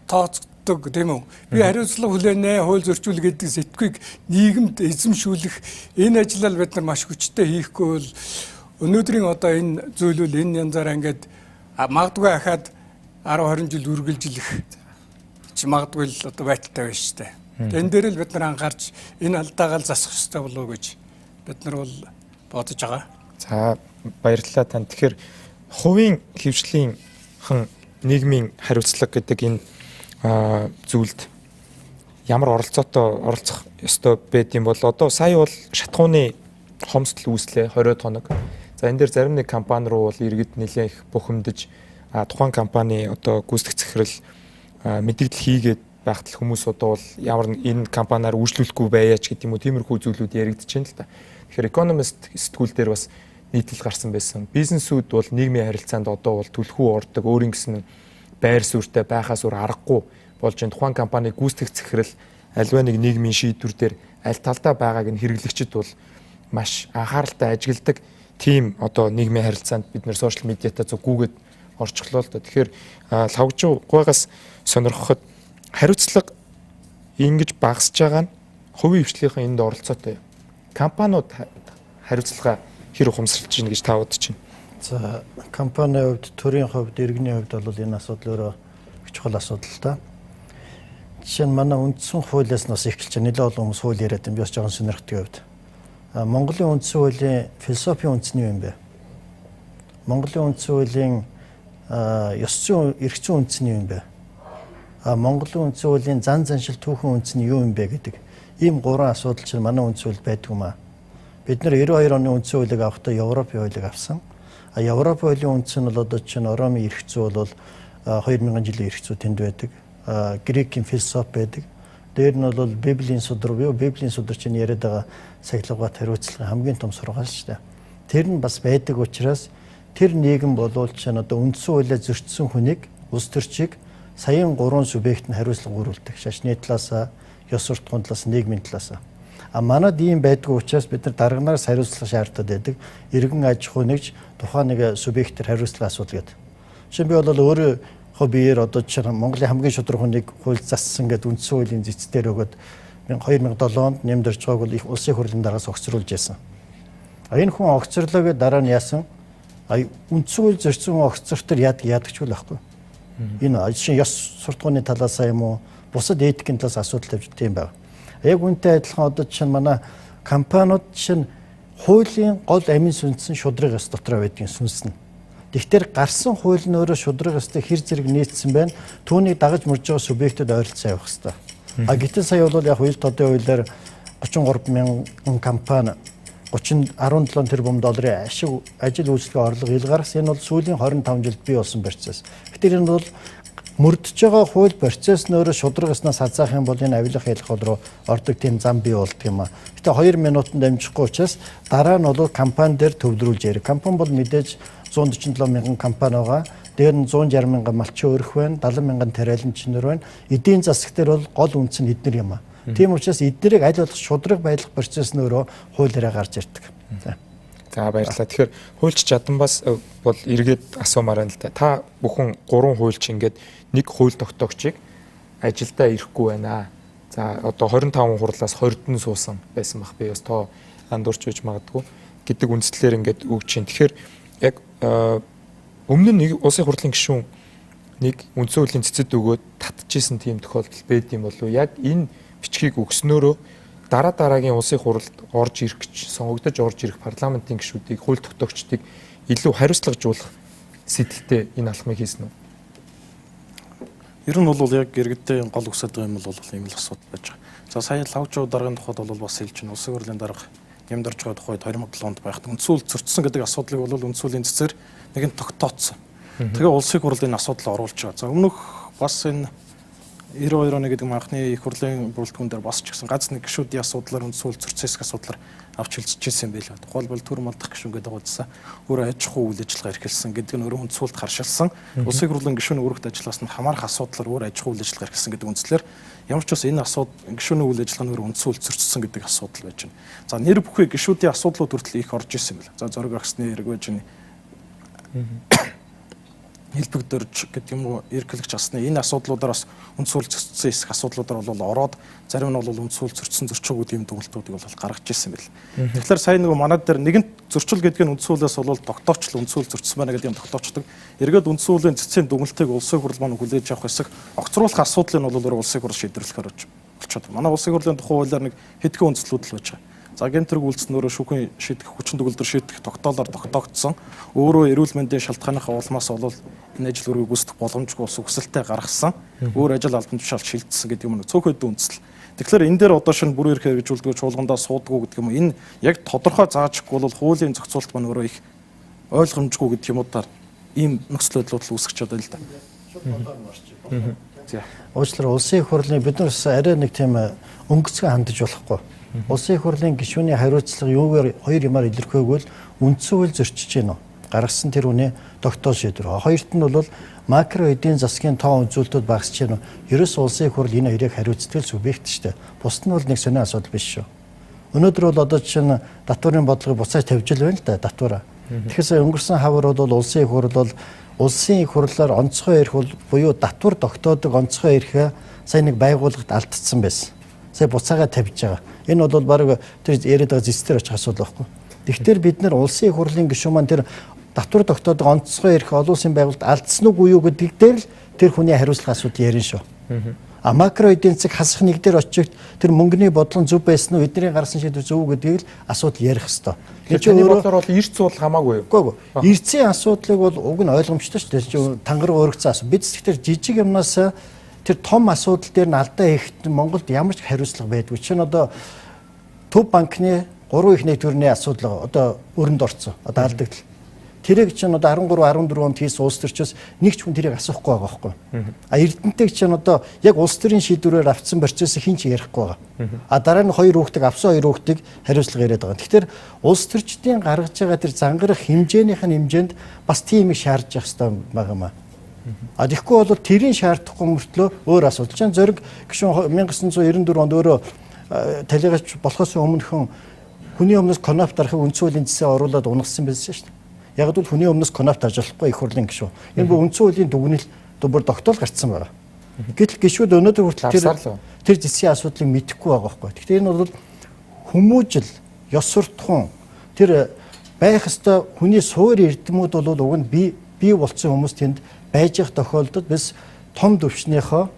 тооцдог, тийм үү, би хариуцлага хүлээнэ, хууль зөрчүүл гэдэг сэтгүйг нийгэмд эзэмшүүлэх энэ ажлаа бид нар маш хүчтэй хийхгүй бол өнөөдрийн одоо энэ зүйлүүл энэ янзаараа ингээд магадгүй ахаад 10 20 жил үргэлжлэх чи магадгүй л одоо байдалтай байна шүү дээ. Энэ дээр л бид нар анхаарч энэ алдаагаа л засах ёстой болов уу гэж бид нар бол бодож байгаа. За, баярлалаа танд. Тэгэхээр хувийн хөвчлийн нийгмийн хариуцлага гэдэг энэ зүйлд ямар оролцоотой оролцох ёстой байд юм бол? Одоо сая бол шатхууны хомсдол үүслээ 20 хоног. За, энэ дээр зарим нэг компани руу бол иргэд нэлээд их бухимдаж, тухайн компани одоо гүйцэтгэх захирал мэдээлэл хийгээд байхад л хүмүүс одоо бол ямар энэ компаниар үйлчлүүлэхгүй байяач гэдэг юм уу, тиймэрхүү зүйлүүд яригдчихээн л та. Тэгэхээр Economist сэтгүүл дээр бас нийтлэл гарсан байсан. Бизнесүүд бол нийгмийн харилцаанд одоо бол түлхүү ордог, өөрийн гэсэн байр суурьтай байхаас өөр аргагүй болж энэ тухайн компани гүйцэтгэх захирал альва нэг нийгмийн шийдвэр дээр аль талдаа байгааг нь хэрэглэгчид бол маш анхааралтай ажигладаг тийм одоо нийгмийн харилцаанд бид нэр сошиал медиатай зөв гүгээд орчихлоо л доо. Тэгэхээр лавжуу гуйгаас сонирхоход хариуцлага ингэж багасж байгаа нь хувийн хвшлийнхэн энд оролцоотой. Компаниуд хариуцлага хэр ухамсарлаж байна гэж та бодож байна? За, компанийн хувьд, төрийн хувьд, иргэний хувьд бол энэ асуудал өөрөө их чухал асуудал л та. Жишээ нь манай үндсэн хуулиас нас эхэлж нэлээд олон хүмүүс хууль яриад юм. Би бас жоохон сонирхдаг хувьд. Монголын үндсэн хуулийн философийн үндс нь юу юм бэ? Монголын үндсэн хуулийн ёс зүйн эрх зүйн үндс нь юу юм бэ? Монголын үндсэн хуулийн зан заншил түүхэн үндс нь юу юм бэ гэдэг ийм гурван асуудал чинь манай үндсэн хууль байдаг юм аа. Бид нар 92 оны үндсэн хуулийг авахдаа Европын хуулийг авсан. А Европын хуулийн үндс нь бол одоо чинь Ромын эрх зүй бол 2000 жилийн эрх зүй тэнд байдаг. Грекийн философи байдаг. Дээр нь бол Библийн судар буюу Библийн судар чинь яриад байгаа сахилгабат хариуцлагын хамгийн том сургаал шүү дээ. Тэр нь бас байдаг учраас тэр нийгэм болвол чинь одоо үндсэн хуулиа зөрчсөн хүнийг улс төрчийг саяын гурван субъект нь хариуцлага үүрүүлдэг. Шашны талаас, ёс суртахуун талаас, нийгмийн талаас. А манад ийм байдгүй учраас бид нар дарганаар хариуцлага шаардаад байдаг. Иргэн аж ахуй нэгж тухайн нэг субъектээр хариуцлага асуудал гэдэг. Жишээ нь би бол өөрөө биеэр одоо жишээ нь Монголын хамгийн шударга хүнийг хууль зассан гэдэг үндсэн хуулийн зэц дээр өгөөд 2007 онд нэмдэрч байгааг бол их улсын хурлын дараагаас огцруулж байсан. А энэ хүн огцорлоо гэдээ дараа нь яасан? А үндсэн хууль зөрчсөн хүн огцортор яадаг ядагч үл байхгүй. Энэ жишээ ёс суртахууны талаас юм уу бусад этикийн талаас асуудал тавьж тийм байна. Яг үнтэй адилхан одоо жишээ нь манай компаниуд жишээ нь хуулийн гол амин сүнс нь шудраг ёс дотроо байдгийн сүнс нь. Тэгэхээр гарсан хууль нь өөрөө шудраг ёстой хэр зэрэг нийцсэн байна. Түүнийг дагаж мөрж байгаа субъектэд ойролцоо явах хэрэгтэй. А гэтэл сая бол яг үйл тодын хуулиар 33 мянган компани 30 17 тэрбум долларын ашиг ажил үйлчлэгээ орлого ил гаргасан. Энэ бол сүүлийн 25 жилд бий болсон процесс. Тэгэхээр энэ бол мөрдөж байгаа хууль процесс нь өөрөө шудраг ёсноос хазаах юм бол энэ авилах ялах руу ордог тийм зам бий болдго юм а. Гэтэ 2 минутанд дамжихгүй учраас дараа нь бол компани дээр төвлөрүүлж ярив. Компани бол мэдээж 147 мянган компани байгаа. Дээр нь 160 мянган малчин өрх байна, 70 мянган тариаланчнар байна. Эдийн засаг дээр бол гол үндэс нь эднэр юм а. Тийм учраас эднэрийг аль болох шудраг байлгах процесс нь өөрөө хуулиараа гарч ирдэг. За баярлалаа. Тэгэхээр хуульч Чаданбаас бол эргээд асуумаар байна л да. Та бүхэн гурван хуульч ингээд нэг хууль тогтоогчийг ажилдаа ирэхгүй байна. За одоо 25 хурлаас 20-д нь суусан байсан бах, би бас тоо андуурч байж магадгүй гэдэг үндслээр ингээд өгч чинь. Тэгэхээр яг өмнө нь нэг улсын хурлын гишүүн нэг үндсэн хуулийн цэцэд өгөөд татчихсэн тийм тохиолдол байд юм болов уу? Яг энэ бичгийг өгснөөрөө дараа дараагийн улсын хурлд орж ирэх гэж сонгогдож орж ирэх парламентын гишүүдийг, хууль тогтоогчдыг илүү хариуцлагажуулах сэтэлтэй энэ алхмыг хийсэн үү? Ер нь бол яг иргэдийн гол үсэд байгаа юм бол ийм л асуудал байж байгаа. За сая Лавжуу даргын тухайд бол бас хэлж байна. Улсын хурлын дарга нэмдэрч байгаа тухайд 2007 онд байхад үндсэн хууль зөрчсөн гэдэг асуудлыг бол үндсэн хуулийн цэцээр нэгэн тогтооцсон. Тэгээ улсын хурлын энэ асуудал оруулж байгаа. За өмнөх бас энэ 92 оны гэдэг анхны их хурлын бүрэлдэхүүн дээр бас ч гэсэн гац нэг гишүүдийн асуудлаар үндсэн хууль зөрчсөн хэсэг асуудлаар авч хэлцэж ирсэн юм байлаа. Тухайлбал төр малдах гишүүн гэдэг удаа өөрөө аж ахуй үйл ажиллагаа эрхэлсэн гэдэг нь өөрөө үндсэн хуульд харшилсан. Улсын хурлын гишүүний үүрэгт ажиллаас нь хамаарах асуудлаар өөр аж ахуй үйл ажиллагаа эрхэлсэн гэдэг үндслээр ямар ч бас энэ асуудал гишүүний үйл ажиллагаа нь өөрөө үндсэн хууль зөрчсөн гэдэг асуудал байж байна. За нэр бүхий гишүүдийн асуудлууд хүртэл их орж ирсэн юм байна. За зориг агсны хэрэг байж байна. Хэлбэг дөрж гэдэг юм уу, эрхлэгч асны энэ асуудлуудаар бас үндсэн хууль зөрчсөн хэсэг асуудлуудаар бол ороод зарим нь бол үндсэн хууль зөрчсөн зөрчөөгүй тийм дүгнэлтүүдийг бол гаргаж ирсэн байл. Тэгэхээр сая нөгөө манай дээр нэгэнт зөрчил гэдэг нь үндсэн хуулиас бол тогтоочл үндсэн хууль зөрчсөн байна гэдэг юм тогтоочдөг. Эргээд үндсэн хуулийн цэцгийн дүгнэлтийг улсын хурл маань хүлээж авах хэсэг огцруулах асуудлыг нь бол улсын хурл шийдвэрлэхээр болчиход. Манай улсын хурлын тухай хуулиар нэг хэдхэн үндслүүд л байж байгаа. За гэмт хэрэг үйлдэл нь өөрөө шүүхийн шийдэх хүчин төгөлдөр шийдэх тогтоолоор тогтоогдсон. Өөрөө эрүүл мэндийн шалтгааныхаа улмаас бол энэ ажил үргийг гүйцэтгэх боломжгүй болсон хүсэлтээ гаргасан. Өөр ажил албан тушаалд шилжсэн гэдэг юм уу цөөхөд үндэслэл. Тэгэхээр энэ дээр одоо шинэ бүрэн эрх хэрэгжүүлдэг чуулгандаа суудгүй гэдэг юм уу энэ яг тодорхой заажгүй бол хуулийн зохицуулалт маань өөрөө их ойлгомжгүй гэдэг юм уу даа ийм нөхцөл байдлууд л үүсгэж чадаа л да. Уучлаарай, улсын их хурлын бид нар бас арай нэг тийм өнгөцгөн хандаж болохгүй. Улсын их хурлын гишүүний хариуцлага юугаар хоёр юмар илэрхийг бол үндсэн хууль зөрчиж гэнэ үү? Гаргасан тэр үний тогтоол шийдвэр. Хоёрт нь бол макро эдийн засгийн тоо үзүүлэлтүүд багасч гэнэ үү? Ерөөс улсын их хурл энэ хоёрыг хариуцдаг субъект шүү дээ. Бусд нь бол нэг сонин асуудал биш шүү. Өнөөдөр бол одоо жишээ нь татварын бодлогыг буцааж тавьж л байна л да татвараа. Тэгэхээр сая өнгөрсөн хавар бол улсын их хурл бол улсын их хурлаар онцгой эрх бол буюу татвар тогтоодог онцгой эрхээ сая нэг байгууллагт алдсан байсан. Сая буцаагаа тавьж байгаа. Энэ бол баг тэр яриад байгаа зэцтэр очих асуудал байхгүй. Тэгэхээр бид нар улсын их хурлын гишүүн маань тэр татвар тогтоодог онцгой эрх олон улсын байгууллагт алдсан уугүй юу гэдэг дээр л тэр хүний хариуцлага асуудал ярина шүү. А макро эдийн засаг хасах нэг дээр очиход тэр мөнгөний бодлого зөв байсан уу, эдний гаргасан шийдвэр зөв үү гэдгийг л асуудал ярих ёстой. Энэ чинь бодлоор бол эрц бол хамаагүй юу? Үгүй ээ. Эрцийн асуудлыг бол уг нь ойлгомжтой шүү дээ. Тэр чинь тангараг өөрөгцсөн асуудал. Бид тэр жижиг юмнаас тэр том асуудал дээр нь алдаа хийхэд Монголд ямар ч хариуцлага байдгүй. Чинь одоо Төв банкны 3 их нэгдүгээрний асуудал одоо өрөнд орцсон. Одоо алдагдал. Тэрийг чинь одоо 13 14 онд хийсэн улс төрчөөс нэг ч хүн тэрийг асуухгүй байгаа байхгүй. А Эрдэнэтийг чинь одоо яг улс төрийн шийдвэрээр авцсан процессыг хэн ч ярихгүй байгаа. А дараа нь хоёр хүүхдийг авсан хоёр хүүхдийг хариуцлага яриад байгаа. Тэгэхээр улс төрчдийн гаргаж байгаа тэр зангарах хэмжээнийх нь хэмжээнд бас тийм их шаардж явах хэрэгтэй байгаа юм аа. А тэгэхгүй бол тэрийг шаардахгүй мөртлөө өөр асуудал. Чинь зориг гишүүн 1994 онд өөрөө талигач болохоос өмнөхөн хүний өмнөөс коноп дарахыг үндсэн хуулийн зэсээ оруулаад унгасан байсан шүү дээ. Яг л хүний өмнөөс коноп дарж болохгүй их хурлын гишүүн. Энэ бүр үндсэн хуулийн дүгнэл бүр тогтоол гарцсан байгаа. Гэтэл гишүүд өнөөдөр хүртэл тэр зэсийн асуудлыг мэдэхгүй байгаа байхгүй. Тэгэхээр энэ бол хүмүүжил, ёс суртахуун тэр байх ёстой хүний суур эрдэмүүд бол уг нь бий болсон хүмүүс тэнд байж явах тохиолдолд біз том төвшнийхөө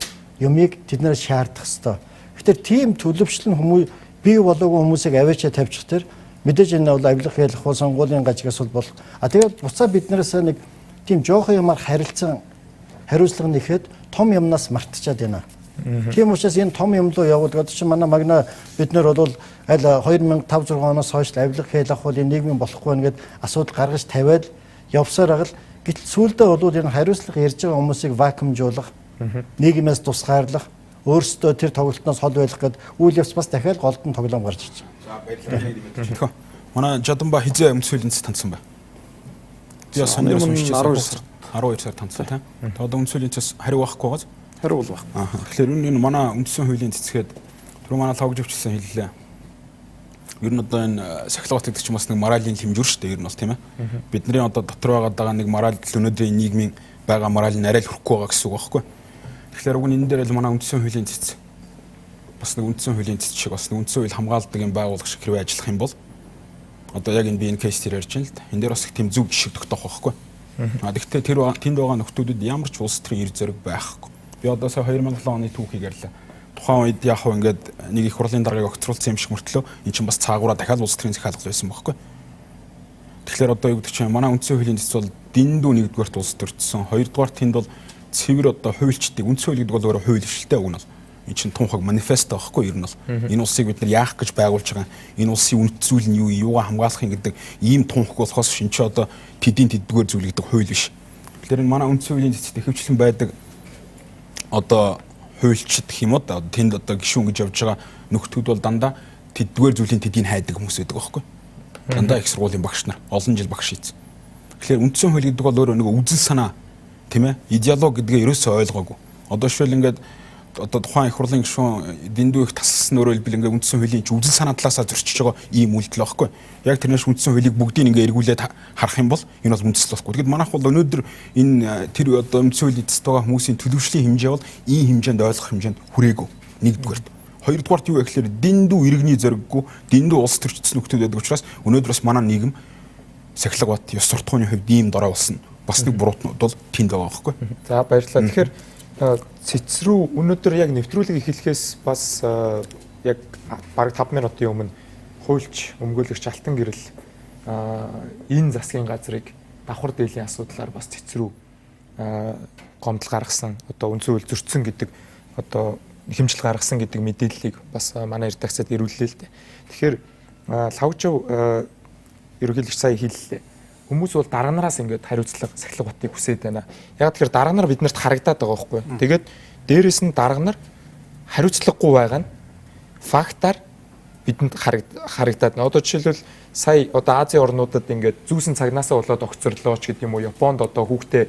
юмыг тэднээс шаардах ёстой. Тэгэхээр тийм төлөвшил нь хүмүүс бий болоогүй хүмүүсийг аваачаа тавьчих тэр мэдээж энэ бол авилга ялах бол сонгуулийн гажиг асуудал болох. А тэгээд буцаа биднээс нэг тийм жоохон юмар харилцан хариуцлага нэхэд том юмнаас мартчихад байна. Тийм учраас энэ том юм руу явуулгаад чинь манай магна бид нар бол аль 2005 6 оноос хойш авилга хэл авах бол энэ нийгмийн болохгүй байна гэд асуудал гаргаж тавиад явсаар агал гэтэл сүүлдээ бол энэ хариуцлага ярьж байгаа хүмүүсийг вакуумжуулах, нийгмээс тусгаарлах, өөрсдөө тэр тоглолтноос хол байх гэд үйл явц бас дахиад голдон тоглоом гарч ирж байгаа. За баярлалаа. Манай Жаданба хизээ өмсөлийн цэц таньсан бай. Би бас сонир уншиж 12 сар 12 сар таньсан тийм. Одоо үндсэн хуулийн цэц хариу байхгүй гоц. Хариу бол байхгүй. Аа. Тэгэхээр энэ манай үндсэн хуулийн цэцгээд түрүү манай логж өвчлсөн хэллээ. Ер нь одоо энэ сахилгат гэдэг чинь бас нэг моралийн хэмжүүр шүү дээ. Ер нь бол тийм ээ. Бидний одоо дотор байгаа нэг морал өнөөдрийн нийгмийн байгаа морал нь арай л хүрэхгүй байгаа гэсэн үг байхгүй. Тэгэхээр уг нь энэ дээр л манай үндсэн хуулийн цэц бас нэг үндсэн хуулийн цэц шиг бас нэг үндсэн хууль хамгаалдаг юм байгууллага шиг хэрвээ ажиллах юм бол одоо яг энэ би энэ кейс дээр ярьж байна л да. Энэ дээр бас их тийм зөв жишг тогтоох байхгүй. А тэгвэл тэр тэнд байгаа нөхдүүдэд ямар ч улс төрийн эр зориг байхгүй. Би одоо сая 2007 оны түүхийг ярьлаа. Тухайн үед яг хав ингээд нэг их хурлын даргаыг огцруулсан юм шиг мөртлөө эн чинь бас цаагаараа дахиад улс төрийн захиалга байсан байхгүй. Тэгэхээр одоо юу гэдэг чинь манай үндсэн хуулийн цэц бол дэндүү нэгдүгээрт улс төрчсөн. Хоёрдугаар тэнд бол цэвэр одоо хуульчдыг үндсэн хууль гэдэг бол өөрөө хууль биш л дээ уг нь бол. Энэ чинь тунхаг манифесто байхгүй ер нь бол. Энэ улсыг бид нар яах гэж байгуулж байгаа, энэ улсын үнэт зүйл нь юу, юугаа хамгаалах юм гэдэг ийм тунхаг болохоос шин чи одоо тэдийн тэддгээр зүйл гэдэг хууль биш. Тэгэхээр энэ манай үндсэн хуулийн цэцэд ихэвчлэн байдаг одоо хуульчид гэх юм уу да тэнд одоо гишүүн гэж явж байгаа нөхдүүд бол дандаа тэддгээр зүйлийн тэдийг хайдаг хүмүүс байдаг байхгүй. Дандаа их сургуулийн багш нар олон жил багш хийсэн. Тэгэхээр үндсэн хууль гэдэг бол өөрөө нэг үзэл санаа тийм ээ идеологи гэдгээ ерөөсөө ойлгоогүй. Одоо жишээл ингээд одоо тухайн их хурлын гишүүн дэндүү их тасалсан өөрөөр хэлбэл ингээд үндсэн хуулийн чи үзэл санаа талаасаа зөрчиж байгаа ийм үйлдэл байхгүй. Яг тэрнээс үндсэн хуулийг бүгдийг ингээд эргүүлээд харах юм бол энэ бол үндэслэл болохгүй. Тэгэхэд манайх бол өнөөдөр энэ тэр одоо үндсэн хуулийн эцэст байгаа хүмүүсийн төлөвшлийн хэмжээ бол ийм хэмжээнд ойлгох хэмжээнд хүрээгүй. Нэгдүгээрт. Хоёрдугаарт юу вэ гэхээр дэндүү иргэний зориггүй, дэндүү улс төрчсөн нөхдүүд байдаг учраас өнөөдөр бас манай нийгэм сахилга бат ёс суртахууны хувьд ийм дорой болсон. Бас нэг буруутнууд бол тэнд байгаа байхгүй. За баярлалаа. Тэгэхээр цэц рүү өнөөдөр яг нэвтрүүлэг эхлэхээс бас яг бараг 5 минутын өмнө хуульч өмгөөлөгч Алтан гэрэл энэ засгийн газрыг давхар дээлийн асуудлаар бас цэц рүү гомдол гаргасан, одоо үндсэн хууль зөрчсөн гэдэг одоо хэмжил гаргасан гэдэг мэдээллийг бас манай редакцид ирүүллээ л дээ. Тэгэхээр Лавжив ерөнхийлөгч сая хэллээ. Хүмүүс бол дарга нараас ингээд хариуцлага сахилга батыг хүсээд байна. Яг тэгэхээр дарга нар биднэрт харагдаад байгаа байхгүй. Тэгээд дээрэс нь дарга нар хариуцлагагүй байгаа нь фактаар бидэнд харагдаад байна. Одоо жишээлбэл сая одоо Азийн орнуудад ингээд зүүсэн цагнаасаа болоод огцорлоо ч гэдэг юм уу, Японд одоо хүүхдээ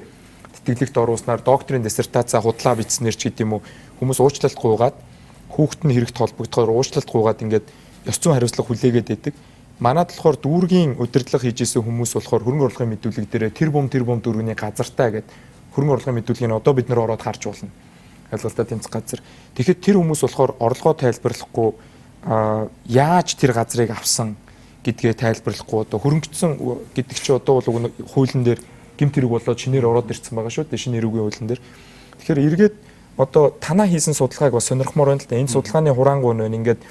тэтгэлэгт оруулснаар докторийн диссертацаа худлаа бичснээр ч гэдэг юм уу, хүмүүс уучлалт гуйгаад хүүхэд нь хэрэгт холбогдохоор уучлалт гуйгаад ингээд ёс зүйн хариуцлага хүлээгээд байдаг. Манад болохоор дүүргийн удирдлага хийж исэн хүмүүс болохоор хөрөнгө оруулахын мэдүүлэг дээрээ тэр бум дүүргэний газартай гэд хөрөнгө оруулахын мэдүүлгийг одоо бид нар ороод харж болно. Ойлголттой тэмцэх газар. Тэгэхэд тэр хүмүүс болохоор орлогоо тайлбарлахгүй, яаж тэр газрыг авсан гэдгээ тайлбарлахгүй, одоо хөрөнгөцсөн гэдэг чи одоо бол хуулийн дээр гэмт хэрэг болоод шинээр ороод ирсэн байгаа шүү дээ. Шинэ эрүүгийн хуулийн дээр. Тэгэхээр эргээд одоо танаа хийсэн судалгааг бас сонирхмоор байна л да. Энэ судалгааны хураангуй нэ ингээд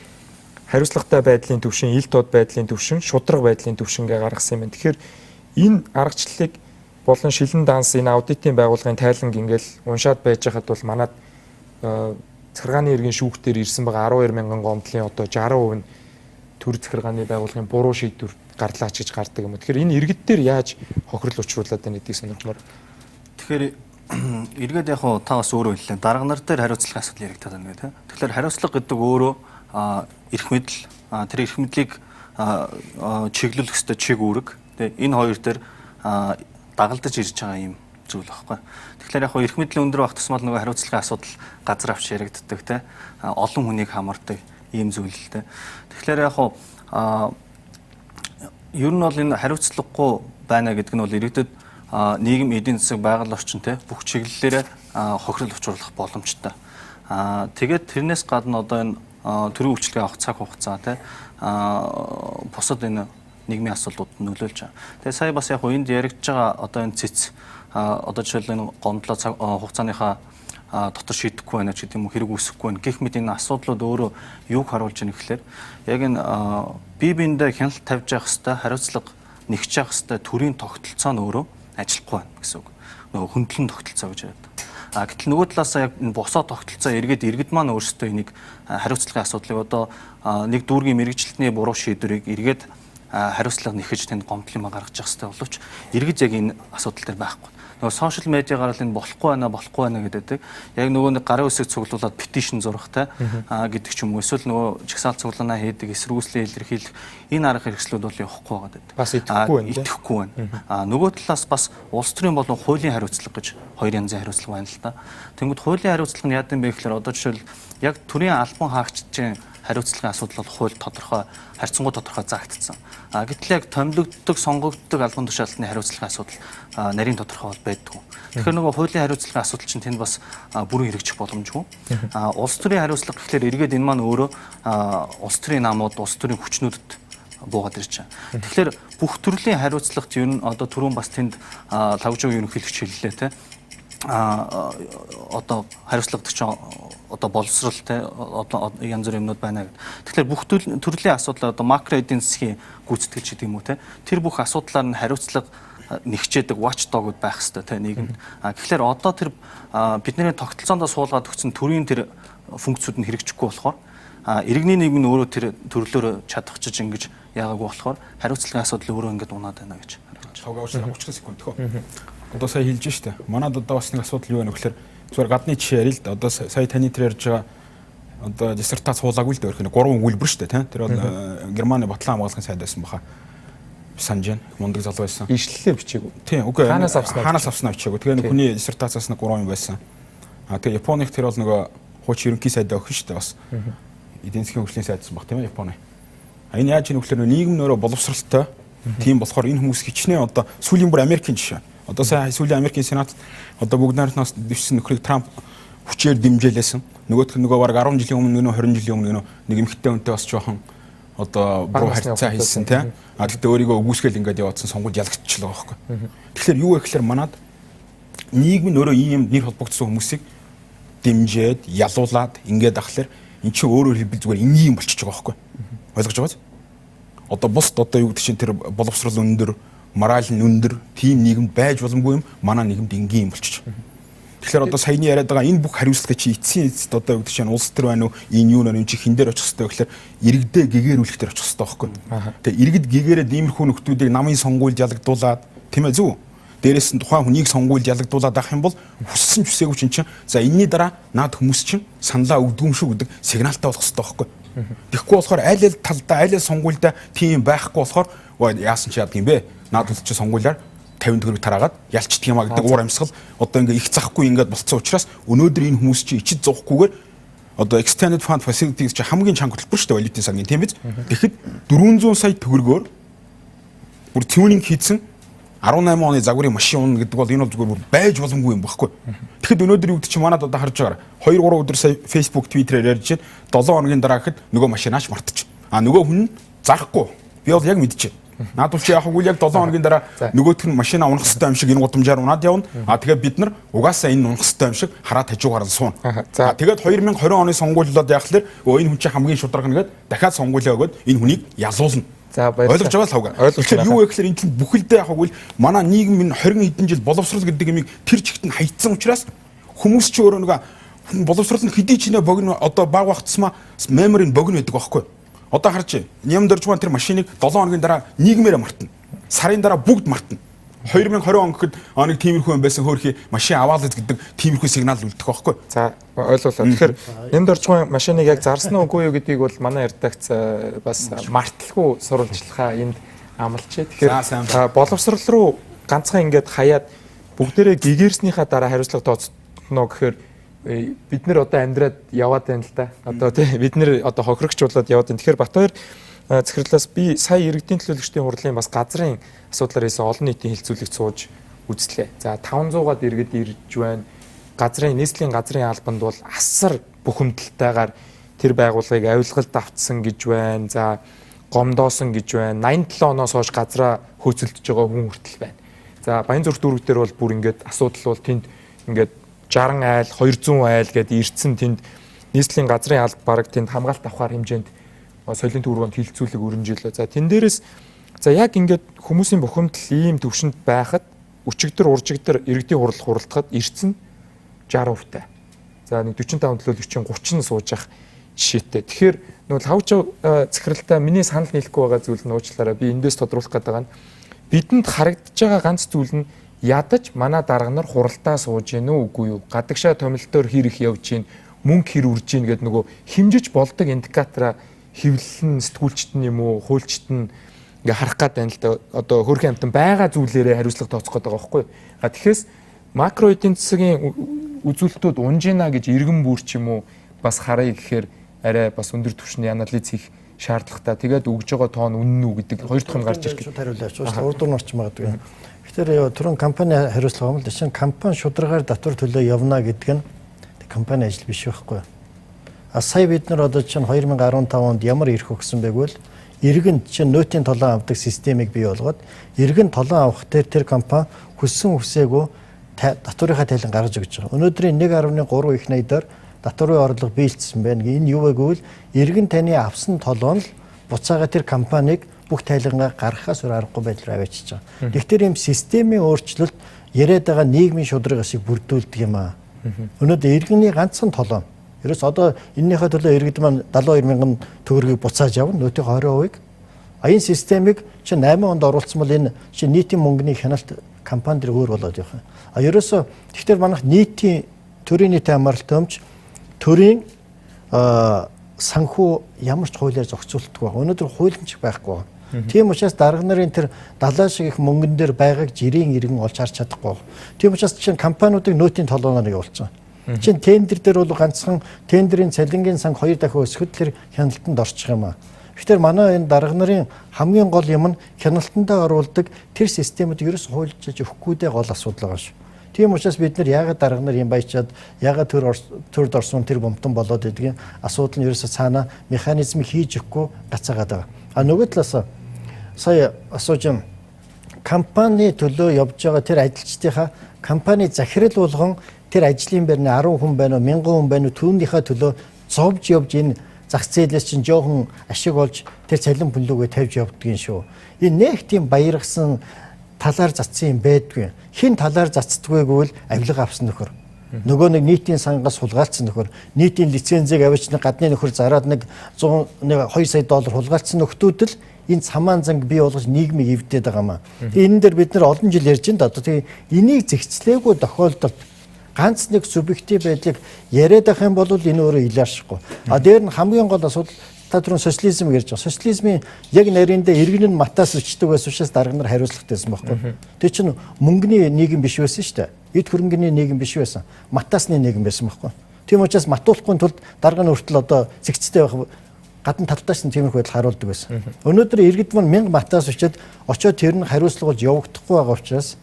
хариуцлагатай байдлын түвшин, ил тод байдлын түвшин, шударга байдлын түвшин гээ гаргасан юм байна. Тэгэхээр энэ аргачлалыг болон шилэн данс энэ аудитын байгууллагын тайланг ингээл уншаад байж хахад бол манад захиргааны иргэн шүүхтэр ирсэн байгаа 12 мянган гомдлын одоо 60% нь төр захиргааны байгууллагын буруу шийдвэр гарлаач гэж гардаг юм. Тэгэхээр энэ иргэд дээр яаж хохирол учруулад байна гэдгийг сонирхмоор. Тэгэхээр эргээд яг хуу та бас өөрөө хэллээ. Дарга нар дээр хариуцлагын асуудал яригдаад байна гэх тийм. Тэгэхээр хариуцлага гэдэг өөрөө эрх мэдэл, тэр эрх мэдлийг чиглүүлэх ёстой чиг үүрэг. Тэгээ энэ хоёр дээр дагалдаж ирж байгаа юм зүйл багхгүй. Тэгэхээр яг хуу эрх мэдэл өндөр байх тусмал нөгөө хариуцлагын асуудал газар авч яригддаг тийм. Олон хүнийг хамардаг ийм зүйл л дээ. Тэгэхээр яг хуу ер нь бол энэ хариуцлагагүй байна гэдэг нь бол иргэдэд нийгэм, эдийн засаг, байгаль орчин те бүх чиглэлээрээ хохирол учруулах боломжтой. Тэгээд тэрнээс гадна одоо энэ төрийн үйлчилгээ авах цаг хугацаа те бусад энэ нийгмийн асуудлууд нөлөөлж байгаа. Тэгээд сая бас яг энд яригдж байгаа одоо энэ цэц одоо жишээлбэл энэ гомдлоо цаг хугацааныхаа дотор шийдэхгүй байна ч гэдэг юм уу, хэрэг үүсэхгүй байна. Гэх мэт энэ асуудлууд өөрөө юуг харуулж байгаа гэхээр яг энэ бие биендээ хяналт тавьж явах хэвээр хариуцлага нэгч явах хэвээр төрийн тогтолцоо нь өөрөө ажиллахгүй байна гэсэн үг. Нөгөө хөндлөн тогтолцоо гэж яриад. А гэтэл нөгөө талаасаа яг энэ босоо тогтолцоо эргээд иргэд маань өөрсдөө энийг хариуцлагын асуудлыг одоо нэг дүүргийн мэрэгжилтний буруу шийдвэрийг эргээд хариуцлага нэхэж тэнд гомдол юм гаргаж явах хэрэгтэй боловч иргэд яг энэ асуудал дээр байхгүй. Нөгөө сошиал медиа гарал энэ болохгүй байна, болохгүй байна гэдэг. Яг нөгөө нэг гарын үсэг цуглуулад петишн зурах те гэдэг ч юм уу. Эсвэл нөгөө жагсаал цуглаанаа хийдэг, эсэргүүцлээ илэрхийлэх энэ арга хэрэгслүүд бол явахгүй байгаа гэдэг. Бас идэхгүй байна. Идэхгүй байна. А нөгөө талаас бас улс төрийн болон хуулийн хариуцлага гэж хоёр янзын хариуцлага байна л да. Тэнгүүд хуулийн хариуцлага нь яад юм бэ гэхээр одоо жишээл яг төрийн албан хаагчдын хариуцлагын асуудал бол хууль тодорхой, харьцангуй тодорхой заагдсан. А гэтэл яг томилогддог, сонгогддог албан тушаалтны хариуцлагын асуудал нарийн тодорхой бол байдгүй. Тэгэхээр нөгөө хуулийн хариуцлагын асуудал чинь тэнд бас бүрэн хэрэгжих боломжгүй. А улс төрийн хариуцлага гэхлээр эргээд энэ маань өөрөө улс төрийн намууд, улс төрийн хүчнүүдэд буугаад ирж байгаа. Тэгэхээр бүх төрлийн хариуцлагат ер нь одоо түрүүн бас тэнд лавжуу ерөнхийлөгч хэллээ те. Одоо хариуцлагатай чинь одоо боловсрал те одоо янз бүрийн юмнууд байна гэд. Тэгэхээр бүх төрлийн асуудал одоо макро эдийн засгийн гүйцэтгэж гэдэг юм уу те. Тэр бүх асуудлаар нь хариуцлага нэгчээдэг watchdog-ууд байх хэрэгтэй те нийгэмд. Тэгэхээр одоо тэр бидний тогтолцоондоо суулгаад өгсөн төрийн тэр функцүүд нь хэрэгжихгүй болохоор иргэний нийгэм нь өөрөө тэр төрлөөрөө чадахчиж ингэж яагаагүй болохоор хариуцлагын асуудал өөрөө ингэж унаад байна гэж харагдаж байна. 30 секунд төхөө. Одоо сая хэлж штэ. Манад одоо бас нэг асуудал юу вэ гэхээр зүгээр гадны жишээ ярил л да. Одоо сая таны тэр ярьж байгаа одоо диссертац хуулаагүй л дээ өрхөн 3 өгүүлбэр штэ тийм. Тэр бол Германы батлан хамгаалахын сайд байсан баха. Санаж байна. Мундаг залуу байсан. Ишлэлээ бичээгүй. Тийм, үгүй. Хаанаас авснаа хаанаас авснаа бичээгүй. Тэгээ хүний диссертацаас нэг 3 юм байсан. А тэгээ Японых тэр бол нөгөө хуучин ерөнхий сайдаа охин штэ бас. Эдийн засгийн хөгжлийн сайдсан баг тийм ээ Японы. А энэ яаж ийм вөхлөр нийгэм нөрөө боловсралтай. Тийм болохоор энэ хүмүүс хичнээн одоо сүүлийн бүр Америкийн жишээ. Одоо сая сүүлийн Америкийн сенат одоо бүгд найрамднаас дэвшсэн нөхрийг Трамп хүчээр дэмжээлээсэн. Нөгөөх нь нөгөө бараг 10 жилийн өмнө нөө 20 жилийн өмнө нэг эмэгтэй хүнтэй бас жоохон одоо буруу харьцаа хийсэн тийм. А тэгтээ өөрийгөө өгөөсгөл ингээд яваадсан сонгуульд ялагдчихлаа байхгүй. Тэгэхээр юу вэ гэхээр манад нийгэм нь өөрөө ийм нэр холбогдсон хүмүүсийг дэмжээд, ялуулад ингээд ахлаар эн чинь өөрөөр хэлбэл зүгээр энгийн юм болчихж байгаа байхгүй. Ойлгож байгааз? Одоо бусд одоо юу гэдэг чинь тэр боловсрол өндөр, морал нь өндөр тийм нийгэмд байж боломгүй юм манай нийгэмд энгийн юм болчих. Тэгэхээр одоо саяны яриад байгаа энэ бүх хариуцлагыг чи эцсийн эцэст одоо юу гэдэг чинь улс төр байна уу, энэ юу нэр энэ чи хин дээр очих хэвээр гэхээр иргэдээ гэгэрүүлэх дээр очих хэвээр байхгүй. Тэгээ иргэд гэгээрээд иймэрхүү нөхдүүдийг намын сонгуульд ялагдуулаад тийм ээ зөв. Дээрээс нь тухайн хүнийг сонгуульд ялагдуулаад авах юм бол хүссэн ч хүсээгүй чинь чинь за энэний дараа наад хүмүүс чинь саналаа өгдөг юм шүү гэдэг сигналтай болох хэвээр байхгүй. Тэгэхгүй болохоор аль аль талдаа аль аль сонгуульдаа тийм байхгүй болохоор яасан чи яадаг юм бэ? Наад бол чи сонгуулиар 50 төгрөг тараагаад ялчдаг юм а гэдэг уур амьсгал одоо ингээ их захгүй ингээд болцсон учраас өнөөдөр энэ хүмүүс чи ичид зуухгүйгээр одоо Extended Fund Facility чи хамгийн чанга хөтөлбөр шүү дээ валютын сангийн тийм биз? Тэгэхэд 400 сая төгрөгөөр бүр тюнинг хийсэн 18 оны загварын машин унна гэдэг бол энэ бол зүгээр бүр байж боломгүй юм багхгүй. Тэгэхэд өнөөдөр юу гэдэг чи манад одоо харж байгаараа 2 3 өдөр сая Facebook, Twitter-ээр ярьж байна. 7 хоногийн дараа гэхэд нөгөө машинаач мартчих. А нөгөө хүн зарахгүй. Би бол яг мэдчихэв. Наадвал чи яг үгүй яг 7 хоногийн дараа нөгөөх нь машина унах хэвээр юм шиг энэ гудамжаар унаад явна. А тэгээд бид нар угаасаа энэ унах хэвээр юм шиг хараад хажуугаар нь сууна. Тэгээд 2020 оны сонгуулиуд яах лэр өө энэ хүн чинь хамгийн шударга нэгэд дахиад сонгуулиа өгөөд энэ хүнийг ялуулна. За баярлалаа. Ойлгож байгаа л хавга. Тэгэхээр юу вэ гэхээр энэ чинь бүхэлдээ яг үгүй манай нийгэм энэ 20 хэдэн жил боловсрол гэдэг юмыг тэр чигт нь хаягдсан учраас хүмүүс чи өөрөө нэг боловсрол нь хэдий ч нэ богино одоо баг багтсмаа memory нь богино байдаг байхгүй. Одоо харж Нямдоржман тэр машиныг 7 хоногийн дараа нийгмээрээ мартна. Сарын дараа бүгд мартна. 2020 он гэхэд нэг тиймэрхүү юм байсан хөөрхий машин аваалаа гэдэг тиймэрхүү сигнал үлдэх байхгүй. За ойлголоо. Тэгэхээр Нямдоржман машиныг яг зарсан уугүй юу гэдгийг бол манай редакц бас марталгүй сурвалжлахаа энд амлчээ. Тэгэхээр боловсрол руу ганцхан ингээд хаяад бүгдээрээ гэгэрснийхаа дараа хариуцлага тооцно гэхээр бид нэр одоо амьдраад яваад байна л да. Одоо тий бид нэр одоо хохирогч болоод яваад байна. Тэгэхээр Батбаяр захирлаас би сая иргэдийн төлөөлөгчдийн хурлын бас газрын асуудлаар хийсэн олон нийтийн хилцүүлэгт сууж үзлээ. За 500-аад иргэд ирж байна. Газрын нийслэлийн газрын албанд бол асар бухимдалтайгаар тэр байгууллагыг авилгалд автсан гэж байна. За гомдоосон гэж байна. 87 оноос хойш газраа хөөцөлдөж байгаа хүн хүртэл байна. За Баян зүрх дүүрэг дээр бол бүр ингээд асуудал бол тэнд ингээд 60 айл, 200 айл гэдээ ирцэн тэнд нийслэлийн газрын алба бараг тэнд хамгаалт авахар хэмжээнд соёлын төвөргөнд хилцүүлэг өрнөжлөө. За тэн дээрээс за яг ингээд хүмүүсийн бухимдал ийм төвшөнд байхад өчигдөр уржигдөр иргэдийн хурал хуралдахад ирцэн 60% тай. За нэг 45 төлөөлөгчийн 30 нь сууж ах жишээтэй. Тэгэхээр нөгөө лавж захиралтай миний санал нийлэхгүй байгаа зүйл нь уучлаарай. Би эндээс тодруулах гэдэг байгаа нь бидэнд харагдаж байгаа ганц зүйл нь ядаж манай дарга нар хуралдаа сууж гин үү үгүй юу? Гадагшаа томилтоор хэр их явж гин, мөнгө хэр үрж гин гэдэг нөгөө хэмжиж болдог индикатораа хэвлэл нь сэтгүүлчт нь юм уу, хуульчт нь ингээ харах гад байна л да. Одоо хөрхийн амтан байгаа зүйлээрээ хариуцлага тооцох гэдэг байгаа байхгүй юу? А тэгэхээр макро эдийн засгийн үзүүлэлтүүд унжина гэж иргэн бүр ч юм уу бас харъя гэхээр арай бас өндөр түвшний анализ хийх шаардлагатай. Тэгээд өгж байгаа тоон үнэн үү гэдэг хоёр дахь нь гарч ирэх. Шууд хариулаач. Урд нь орч магадгүй. Тэгэхээр түрүүн компани хариуцлага юм л да. Чинь компани шударгаар татвар төлөө явна гэдэг нь компани ажил биш байхгүй. А сая бид нар одоо чинь 2015 онд ямар эрх өгсөн бэ гэвэл иргэн чинь нөөтийн толон авдаг системийг бий болгоод иргэн толон авах тэр компани хүссэн хүсээгүй татварынхаа тайлан гаргаж өгч байгаа. Өнөөдрийн 1.3 их найдаар татварын орлого биелсэн байна. Энэ юу вэ гэвэл иргэн таны авсан толон л буцаага тэр компанийг бүх тайлангаа гаргахаас өөр аргагүй байдлаар аваачиж байгаа. Тэгэхээр ийм системийн өөрчлөлт яриад байгаа нийгмийн шударга шиг бүрдүүлдэг юм аа. Өнөөдөр иргэний ганцхан толон. Ерөөс одоо энэнийхээ төлөө иргэд маань 72 мянган төгрөгийг буцааж явна нөөтийн 20%-ыг. А энэ системийг чинь 8 онд оруулсан бол энэ чинь нийтийн мөнгөний хяналт компани дэр өөр болоод явах юм. А ерөөсөө тэгэхээр манайх нийтийн төрийн нийтийн хамааралтай өмч төрийн санхүү ямар ч хуулиар зохицуулдаг байгаа. Өнөөдөр хууль нь ч байхгүй байгаа. Тийм учраас дарга нарын тэр далаа шиг их мөнгөн дээр байгааг жирийн иргэн олж харж чадахгүй. Тийм учраас чинь компаниудыг нөөтийн толгооноор явуулсан. Чинь тендер дээр бол ганцхан тендерийн цалингийн санг 2 дахин өсөхөд тэр хяналтанд орчих юм аа. Тэгэхээр манай энэ дарга нарын хамгийн гол юм нь хяналтандаа оруулдаг тэр системүүд ерөөс хуульчилж өгөхгүйдээ гол асуудал байгаа шүү. Тийм учраас бид нар яагаад дарга нар юм баячаад яагаад төрд орсон тэр бомтон болоод байдгийг асуудал нь ерөөсө цаана механизм хийж өгөхгүй гацаагаад байгаа. А нөгөө талаас сая асууж юм компани төлөө явж байгаа тэр ажилчдынхаа компани захирал болгон тэр ажлын байрны 10 хүн байна уу 1000 хүн байна уу түүнийхээ төлөө зовж явж энэ зах зээлээс чинь жоохон ашиг олж тэр цалин пүнлүүгээ тавьж явдгийн шүү. Энэ нэг тийм баяргасан талаар затсан юм байдгүй. Хин талаар затдаггүй гэвэл авилга авсан нөхөр. Нөгөө нэг нийтийн сангаас хулгайлцсан нөхөр, нийтийн лицензийг авчиж нэг гадны нөхөр зараад нэг 100 нэг 2 сая доллар хулгайлцсан нөхдүүд л энэ самаан занг бий болгож нийгмийг эвдээд байгаа маа. Тэгээ энэ дээр бид нар олон жил ярьж байна да. Одоо тэгээ энийг зэгцлээгүй тохиолдолд ганц нэг субъектив байдлыг яриад байх юм бол энэ өөрөө илааршихгүй. А дээр нь хамгийн гол асуудал та түрүүн социализм ярьж байгаа. Социализмын яг нарийндээ иргэн нь матаас өчтдөг байсан учраас дарга нар хариуцлагатай байсан байхгүй. Тэр чинь мөнгөний нийгэм биш байсан шүү дээ. Эд хөрөнгөний нийгэм биш байсан. Матаасны нийгэм байсан байхгүй. Тийм учраас матуулахгүй тулд дарга нь хүртэл одоо зэгцтэй байх гадна талдаа ч тиймэрхүү байдал харуулдаг байсан. Өнөөдөр иргэд маань 1000 матаас өчөөд очоод тэр нь хариуцлага болж явагдахгүй байгаа учраас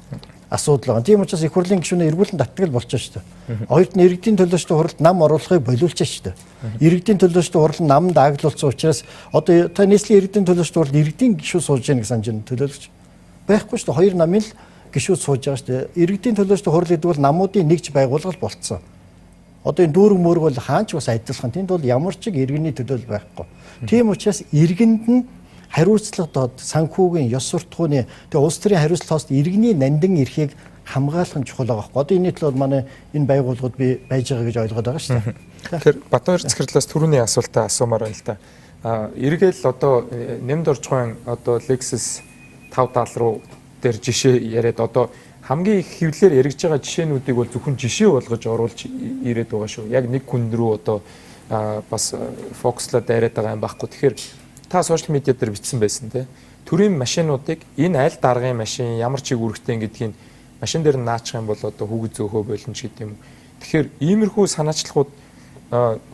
асуудал байгаа. Тийм учраас их хурлын гишүүнээ эргүүлэн татдаг л болчихно шүү дээ. Хоёрт нь иргэдийн төлөөчдийн хуралд нам оруулахыг болиулж шүү дээ. Иргэдийн төлөөчдийн хурал нь намд ааглуулсан учраас одоо та нийслэлийн иргэдийн төлөөчдийн хуралд иргэдийн гишүүн сууж яах гэж санаж байна төлөөлөгч. Байхгүй шүү дээ. Хоёр намын л гишүүд сууж байгаа шүү дээ. Иргэдийн төлөөчдийн хурал гэдэг бол намуудын нэгж байгууллага болцсон. Одоо энэ дүүрэг мөрөг бол хаан ч бас адилхан. Тэнд бол ямар ч иргэний төлөөлөл байхгүй. Тийм учраас иргэнд нь хариуцлага доод санхүүгийн ёс суртахууны тэгээ улс төрийн хариуцлага тоост иргэний нандин эрхийг хамгаалах нь чухал байгаа байхгүй. Одоо энэний төлөө манай энэ байгууллагууд би байж байгаа гэж ойлгоод байгаа шүү дээ. Тэгэхээр Батбаяр захирлаас түрүүний асуултаа асуумаар байна л да. Эргээл одоо нэмд орж байгаа одоо Lexus 570 руу дээр жишээ яриад одоо хамгийн их хэвлэлээр яригдж байгаа жишээнүүдийг бол зөвхөн жишээ болгож оруулж ирээд байгаа шүү. Яг нэг хүн рүү одоо бас фокуслаад дайраад байгаа юм байхгүй. Тэгэхээр та сошиал медиа дээр бичсэн байсан те. Төрийн машинуудыг энэ аль даргын машин ямар чиг үүрэгтэй гэдгийг машин дээр наачих юм бол одоо хүүхэд зөөхөө болно ч гэдэг юм. Тэгэхээр иймэрхүү санаачлахууд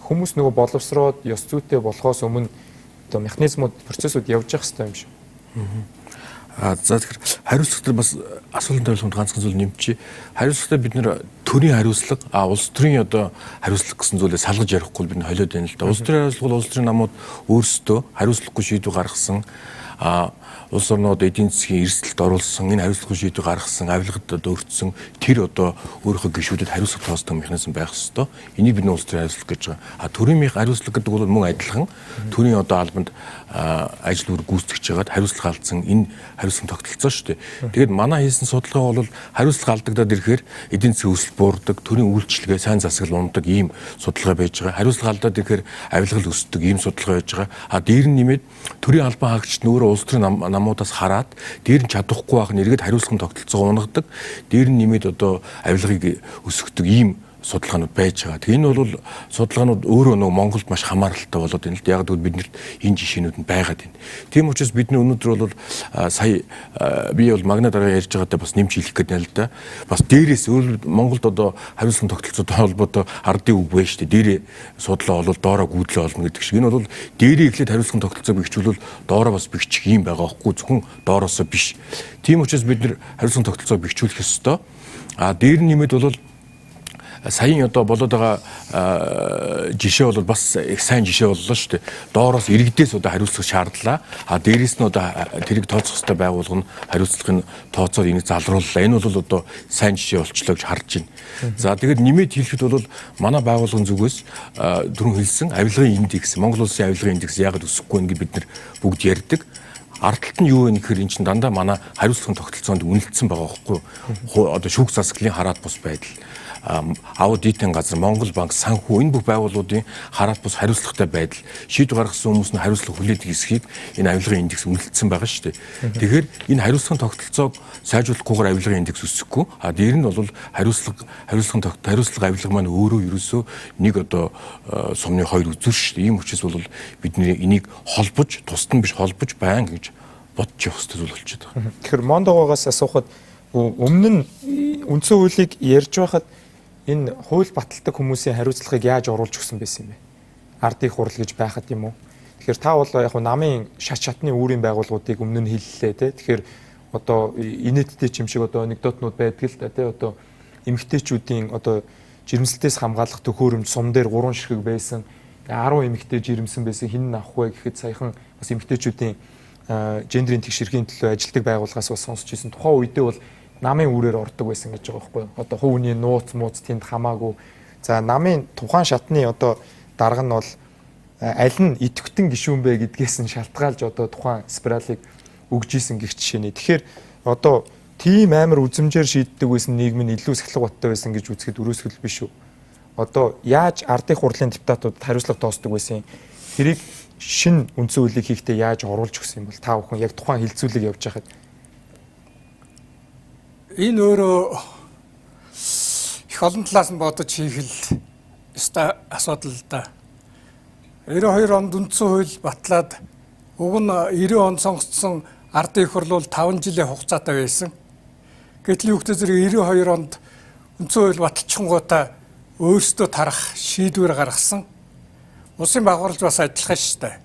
хүмүүс нөгөө боловсроод ёс зүйтэй болохоос өмнө одоо механизмууд, процессууд явж явах хэрэгтэй юм шиг. За тэгэхээр хариуцлага дээр бас асуултын хариултанд ганцхан зүйл нэмчихье. Хариуцлага дээр бид нэр төрийн хариуцлага, улс төрийн одоо хариуцлага гэсэн зүйлээ салгаж ярихгүй бид холиод байна л да. Улс төрийн хариуцлага бол улс төрийн намууд өөрсдөө хариуцлагагүй шийдвэр гаргасан, улс орнууд эдийн засгийн эрсдэлд оруулсан, энэ хариуцлагагүй шийдвэр гаргасан, авилгад одоо өртсөн тэр одоо өөрийнхөө гишүүдэд хариуцлага тооцдог механизм байх ёстой. Энийг бид улс төрийн хариуцлага гэж байгаа. А төрийн хариуцлага гэдэг бол мөн адилхан төрийн одоо албанд ажил үүрэг гүйцэтгэж байгаад хариуцлага алдсан энэ хариуцлагын тогтолцоо шүү дээ. Тэгээд манай хийсэн судалгаа бол хариуцлага алдагдаад ирэхээр эдийн засгийн өсөлт буурдаг, төрийн үйлчилгээ сайн засаглал ундаг ийм судалгаа байж байгаа. Хариуцлага алдаад ирэхээр авилгал өсдөг ийм судалгаа байж байгаа. А дээр нь нэмээд төрийн албан хаагчид нь өөрөө улс төрийн намуудаас хараад дээр нь чадахгүй байх нь эргээд хариуцлагын тогтолцоогоо унагадаг. Дээр нь нэмээд одоо авилгыг өсгөдөг ийм судалгаанууд байж байгаа. Тэгээ энэ бол судалгаанууд өөрөө нөгөө Монголд маш хамааралтай болоод байна л да. Яг гэвэл биднэрт энэ жишээнүүд нь байгаад байна. Тийм учраас бидний өнөөдөр бол сая би бол магна дараа ярьж байгаатай бас нэмж хэлэх гээд байна л да. Бас дээрээс өөр Монголд одоо хариуцлагын тогтолцоотой холбоотой ардын үг байна шүү дээ. Дээрээ судлаа олвол доороо гүйдлээ олно гэдэг шиг. Энэ бол дээрээ эхлээд хариуцлагын тогтолцоог бэхжүүлвэл доороо бас бэхжих юм байгаа байхгүй зөвхөн доороосоо биш. Тийм учраас бид нэр хариуцлагын тогтолцоог бэхжүүлэх ёстой. А дээр нь нэмээд бол саяын одоо болоод байгаа жишээ бол бас их сайн жишээ боллоо шүү дээ. Доороос иргэдээс одоо хариуцлага шаардлаа. А дээрээс нь одоо тэрийг тооцох хэрэгтэй байгууллага нь хариуцлагыг тооцоод энийг залрууллаа. Энэ бол одоо сайн жишээ болчлоо гэж харж байна. За тэгээд нэмээд хэлэхэд бол манай байгууллагын зүгээс түрүүн хэлсэн авилгын индекс, Монгол улсын авилгын индекс яагаад өсөхгүй вэ гэж бид нар бүгд ярьдаг. Ард талд нь юу вэ гэхээр эн чинь дандаа манай хариуцлагын тогтолцоонд үнэлсэн байгаа байхгүй юу? Одоо шүүх засаглалын хараат бус байдал, аудитын газар, Монгол банк, санхүү энэ бүх байгууллагуудын хараат бус хариуцлагатай байдал, шийдвэр гаргасан хүмүүс нь хариуцлага хүлээдэг эсхийг энэ авилгын индекс үнэлсэн байгаа шүү дээ. Тэгэхээр энэ хариуцлагын тогтолцоог сайжруулахгүйгээр авилгын индекс өсөхгүй. А дээр нь бол хариуцлагын хариуцлага авилга маань өөрөө ерөөсөө нэг одоо сумны хоёр үзүүр шүү дээ. Ийм учраас бол бидний энийг холбож, тусад нь биш холбож байна гэж бодож явах хэрэгтэй зүйл болчиход байгаа. Тэгэхээр Мондогоогоос асуухад өмнө нь үндсэн хуулийг ярьж байхад энэ хууль баталдаг хүмүүсийн хариуцлагыг яаж оруулж өгсөн байсан юм бэ? Ардын хурал гэж байхад юм уу? Тэгэхээр та бол яг намын шат шатны үүрийн байгууллагуудыг өмнө нь хэллээ те. Тэгэхээр одоо инээдтэй ч юм шиг одоо анекдотнууд байдаг л да те. Одоо эмэгтэйчүүдийн одоо жирэмслэлтээс хамгаалах төхөөрөмж сум дээр 3 ширхэг байсан. 10 эмэгтэй жирэмсэн байсан. Хэн нь авах вэ гэхэд саяхан бас эмэгтэйчүүдийн гендрийн тэгш эрхийн төлөө ажилтдаг байгууллагаас бас сонсч ирсэн. Тухайн үедээ бол намын үүрээр ордог байсан гэж байгаа байхгүй юу? Одоо хувийн нууц мууц тэнд хамаагүй. За намын тухайн шатны одоо дарга нь бол аль нь идэвхтэн гишүүн бэ гэдгээс нь шалтгаалж одоо тухайн спиралыг өгж исэн гих жишээний. Тэгэхээр одоо тийм амар үзмжээр шийддэг байсан нийгэм нь илүү сахилга баттай байсан гэж үзэхэд өрөөсгөл биш үү? Одоо яаж ардын хурлын депутатууд хариуцлага тооцдог байсан юм? Тэрийг шин үндсэн хуулийг хийхдээ яаж оруулж өгсөн юм бол та бүхэн яг тухайн хилцүүлэг явж байхад энэ өөрөө их олон талаас нь бодож хийх л ёстой асуудал л да. 92 онд үндсэн хууль батлаад уг нь 90 онд сонгогдсон ардын их хурл бол 5 жилийн хугацаатай байсан. Гэтэл юу гэдэг зэрэг 92 онд үндсэн хууль баталчихгоотаа өөрсдөө тарах шийдвэр гаргасан. Улсын байгуулж бас адилхан шүү дээ.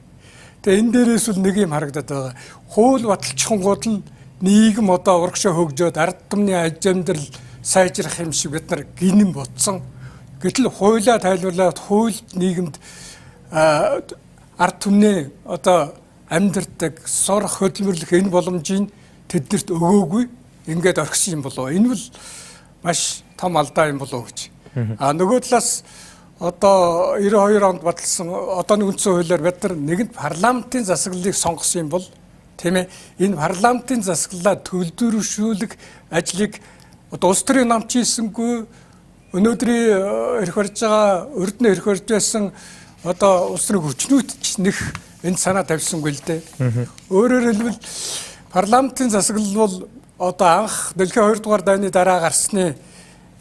Тэгээ энэ дээрээс л нэг юм харагдаад байгаа. Хууль баталчихгоот л Нийгэм одоо урагшаа хөгжөөд ард түмний аж амьдрал сайжрах юм шиг бид нар гинэн бодсон. Гэтэл хуулиа тайлбарлаад хуульд нийгэмд ард түмний одоо амьдардаг, сурах, хөдөлмөрлөх энэ боломжийг тэднэрт өгөөгүй ингээд орхисон юм болов. Энэ бол маш том алдаа юм болов уу гэж. А нөгөө талаас одоо 92 онд баталсан одооны үндсэн хуулиар бид нар нэгэнт парламентын засаглалыг сонгосон юм бол, тийм ээ, энэ парламентын засаглалаа төлөвлөрүүлэх ажлыг одоо улс төрийн намч хийсэнгүй, өнөөдрийн эрх барьж байгаа, урд нь эрх барьж байсан одоо улс төрийн хүчнүүд ч нэх энд санаа тавьсангүй л дээ. Өөрөөр хэлбэл парламентын засаглал бол одоо анх дэлхийн 2 дугаар дайны дараа гарсны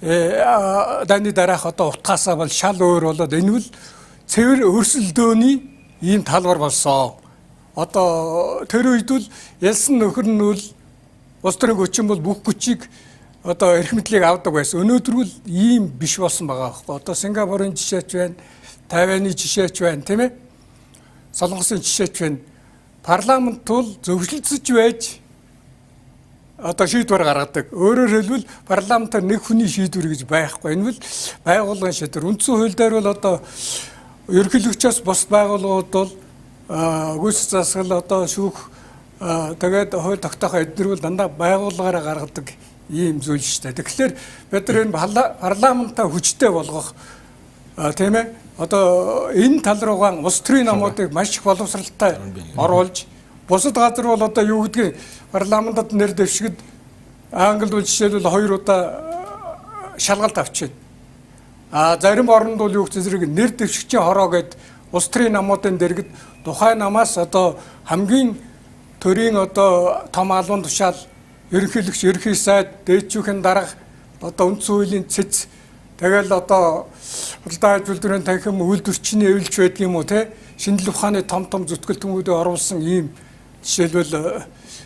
дайны дараах одоо утгаасаа бол шал өөр болоод энэ бол цэвэр өрсөлдөөний ийм талбар болсон. Одоо тэр үед бол ялсан нөхөр нь бол улс төрийн хүчин бол бүх хүчийг одоо эрх мэдлийг авдаг байсан. Өнөөдөр бол ийм биш болсон байгаа байхгүй. Одоо Сингапурын жишээч байна, Тайваны жишээч байна, тийм ээ? Солонгосын жишээч байна. Парламент бол зөвшөлдсөж байж одоо шийдвэр гаргадаг. Өөрөөр хэлбэл парламентаар нэг хүний шийдвэр гэж байхгүй. Энэ бол байгууллагын шийдвэр. Үндсэн хууль дээр бол одоо ерөнхийлөгчөөс бус байгууллагууд бол гүйцэтгэх засаглал, одоо шүүх, тэгээд хууль тогтоох эднэр бол дандаа байгууллагаараа гаргадаг ийм зүйл шүү дээ. Тэгэхээр бид нар энэ парламентаа хүчтэй болгох, тийм ээ, одоо энэ тал руугаан улс төрийн намуудыг маш их боловсралтай оруулж, бусад газар бол одоо юу гэдгийг парламентад нэр дэвшгэд Англид бол жишээлбэл 2 удаа шалгалт авчина. А зарим оронд бол юу гэж зэрэг нэр дэвшигчийн хороо гэд улс төрийн намуудын дэргэд тухайн намаас одоо хамгийн төрийн одоо том албан тушаал ерөнхийлөгч, ерөнхий сайд, дээдшүүхэн дарга, одоо үндсэн хуулийн цэц, тэгэл одоо худалдаа аж үйлдвэрийн танхим, үйлдвэрчний эвлж байдаг юм уу, те, шинжлэх ухааны том том зүтгэлтнгүүдэд оруулсан ийм жишээлбэл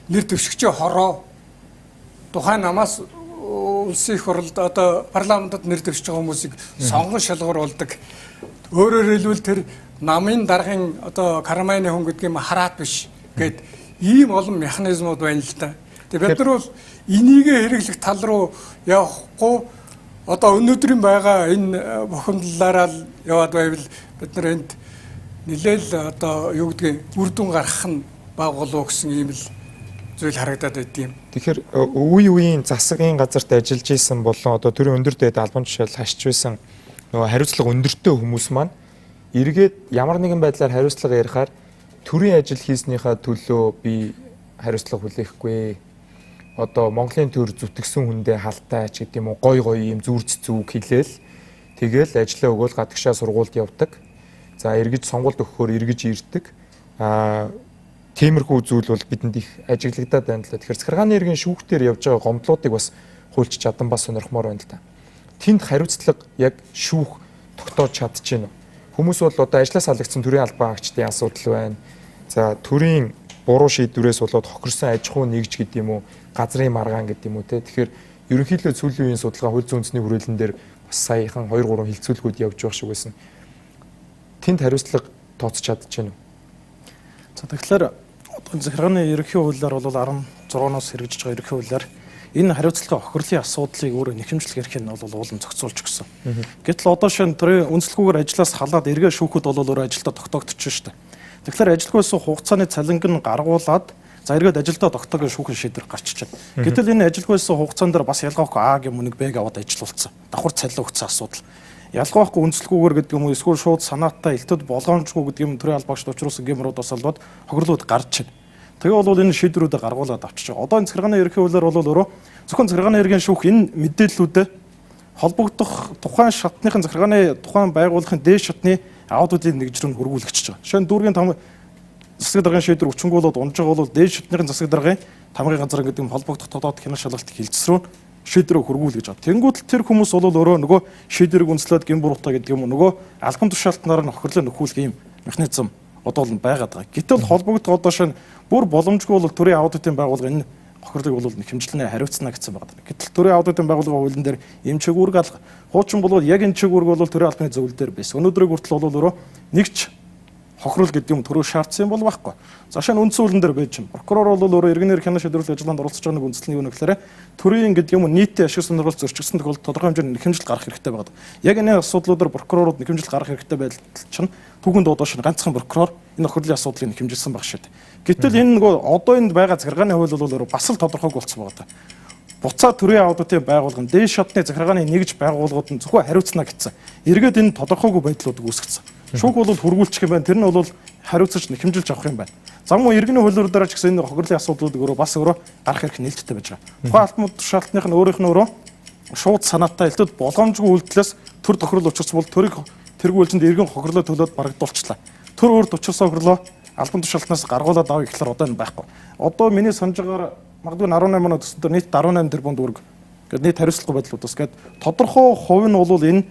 нэр дэвшигчийн хороо тухайн намаас улсын их хурлд одоо парламентод нэр дэвшиж байгаа хүмүүсийг сонгон шалгаруулдаг. Өөрөөр хэлбэл тэр намын даргын одоо карманы хүн гэдэг юм хараат биш гэд ийм олон механизмууд байна л да. Тэгээ бид нар бол энийгээ хэрэглэх тал руу явахгүй одоо өнөөдрийн байгаа энэ бухимдлаараа л яваад байвал бид нар энд нэлээл одоо юу гэдгийг үр дүн гаргах нь бага болов гэсэн ийм л зүйл харагдаад байд юм. Тэгэхээр үе үеийн засгийн газарт ажиллаж исэн болон одоо төрийн өндөр дээд албан тушаал хашиж байсан нөгөө хариуцлага өндөртэй хүмүүс маань эргээд ямар нэгэн байдлаар хариуцлага ярихаар төрийн ажил хийснийхаа төлөө би хариуцлага хүлээхгүй. Одоо Монголын төр зүтгэсэн хүндээ халтай ч гэдэг юм уу, гой гой юм зүрц зүг хэлээл тэгэл ажиллаа өгөөл гадагшаа сургуульд явдаг. За эргэж сонгуульд өгөхөөр эргэж ирдэг. Аа тиймэрхүү зүйл бол бидэнд их ажиглагдаад байна л да. Тэгэхээр захиргааны иргэн шүүхтэр явж байгаа гомдлуудыг бас хуульч чадан бас сонирхмоор байна л да. Тэнд хариуцлага яг шүүх тогтоож чадчихэв. Хүмүүс бол одоо ажлаас халагдсан төрийн албан хаагчдын асуудал байна. За төрийн буруу шийдвэрээс болоод хохирсон аж ахуй нэгж гэдэг юм уу, газрын маргаан гэдэг юм уу те. Тэгэхээр ерөнхийдөө сүүлийн үеийн судалгаа хууль зүйн үндэсний хүрээлэн дээр бас саяхан 2 3 хилцүүлгүүд явж байгаа шиг байсан. Тэнд хариуцлага тооцож чадчихэв үү? За тэгэхээр одоо захиргааны ерөнхий хуулиар бол 16-наас хэрэгжиж байгаа ерөнхий хуулиар энэ хариуцлагын хохирлын асуудлыг өөрөө нэхэмжлэх эрхийг нь бол уулын зохицуулж өгсөн. Гэтэл одоо шинэ төрийн үндэслэггүйгээр ажлаас халаад эргээ шүүхэд бол өөрөө ажилдаа тогтоогдчихно шүү дээ. Тэгэхээр ажилгүй байсан хугацааны цалинг нь гаргуулад за эргээд ажилдаа тогтоог шүүхэн шийдвэр гарчиж байна. Гэтэл энэ ажилгүй байсан хугацаан дээр бас ялгаахгүй А гэх мөнэг Б-г аваад ажилуулсан. Давхар цалин өгсөн асуудал. Ялгаахгүй үндэслэггүйгээр гэдэг юм уу эсвэл шууд санаатай элтэд болгоомжгүй гэдэг юм төрийн албаагчд учруулсан гэмрүүд бас болоод хохирлууд гарч байна. Тэгээ бол энэ шийдвэрүүдээ гаргуулад авчиж байгаа. Одоо энэ захиргааны ерөнхий хуулиар бол өөрөө зөвхөн захиргааны иргэн шүүх энэ мэдээллүүдэд холбогдох тухайн шатныхын захиргааны тухайн байгууллагын дээд шатны аудитын нэгжрэн хөргүүлэгчж байгаа. Жишээ нь дүүргийн там засаг даргын шийдвэр өчнгүүлээд унж байгаа бол дээд шатныхын засаг даргын тамгын газар гэдэг юм холбогдох тодорхой хянах шалгалт хилцсрүү шийдвэрээ хөргүүл гэж байна. Тэнгүүд л тэр хүмүүс бол өөрөө нөгөө шийдвэрийг үндэслээд гэм буруутай гэдэг юм уу нөгөө албан тушаалтнаар нь хохирлоо нөхүүлэх юм механизм одоо л байгаад байгаа. Гэтэл холбогдох одоо шинэ бүр боломжгүй бол төрийн аудитын байгууллага энэ хохирлыг бол хэмжлэнэ хариуцна гэсэн байгаа. Гэтэл төрийн аудитын байгууллагын хуулийн дээр ийм чиг үүрэг алга. Хуучин бол яг энэ чиг үүрэг бол төрийн албаны зөвлөл дээр байсан. Өнөөдрийг хүртэл бол өөрөө нэгч Хохирол гэдэг юм төрөө шаардсан юм бол байхгүй. За шинэ үндсэн хуулийн дээр байж байна. Прокурор бол өөрөө иргэнээр хянан шийдвэрлэх ажиллагаанд оролцож байгаа нэг үндсэн нь юу нэ гэхээр төрийн гэдэг юм нийтийн ашиг сонирхол зөрчигдсөн тохиолдолд тодорхой хэмжээний нэхэмжил гарах хэрэгтэй байдаг. Яг энэ асуудлуудаар прокурорууд нэхэмжил гаргах хэрэгтэй байдал чинь түүхэн дуудаа шинэ ганцхан прокурор энэ хохирлын асуудлыг нэхэмжилсэн баг шээ. Гэтэл энэ нөгөө одоо энд байгаа захиргааны хууль бол өөрөө бас л тодорхойгүй болсон байгаа. Буцаа төрийн аудитын байгууллага дээд шатны захиргааны нэгж байгууллагууд нь зөвхөн хариуцна гэсэн. Эргээд энэ тодорхойгүй байдлуудыг үүсгэсэн. Шүүх бол хүргүүлчих юм байна. Тэр нь бол хариуцаж нэхэмжилж авах юм байна. За мөн иргэний хуулиур дээр ч гэсэн энэ хохирлын асуудлуудыг өөрөө бас өөрөө гарах эрх нээлттэй байж байгаа. Тухайн албан тушаалтных нь өөрийнх нь өөрөө шууд санаатай элдвэд болгоомжгүй үйлдэлээс төр тохирол учирсан бол төрийг тэргүй үйлчэнд иргэн хохирлоо төлөөд барагдуулчлаа. Төр өөрт учирсан хохирлоо албан тушаалтнаас гаргуулад авъя гэхлээр одоо энэ байхгүй. Одоо миний санаж байгаагаар магадгүй 18 оны төсөн дээр нийт 18 тэрбум төгрөг гээд нийт хариуцлагагүй байдлууд бас гээд тодорхой хувь нь бол энэ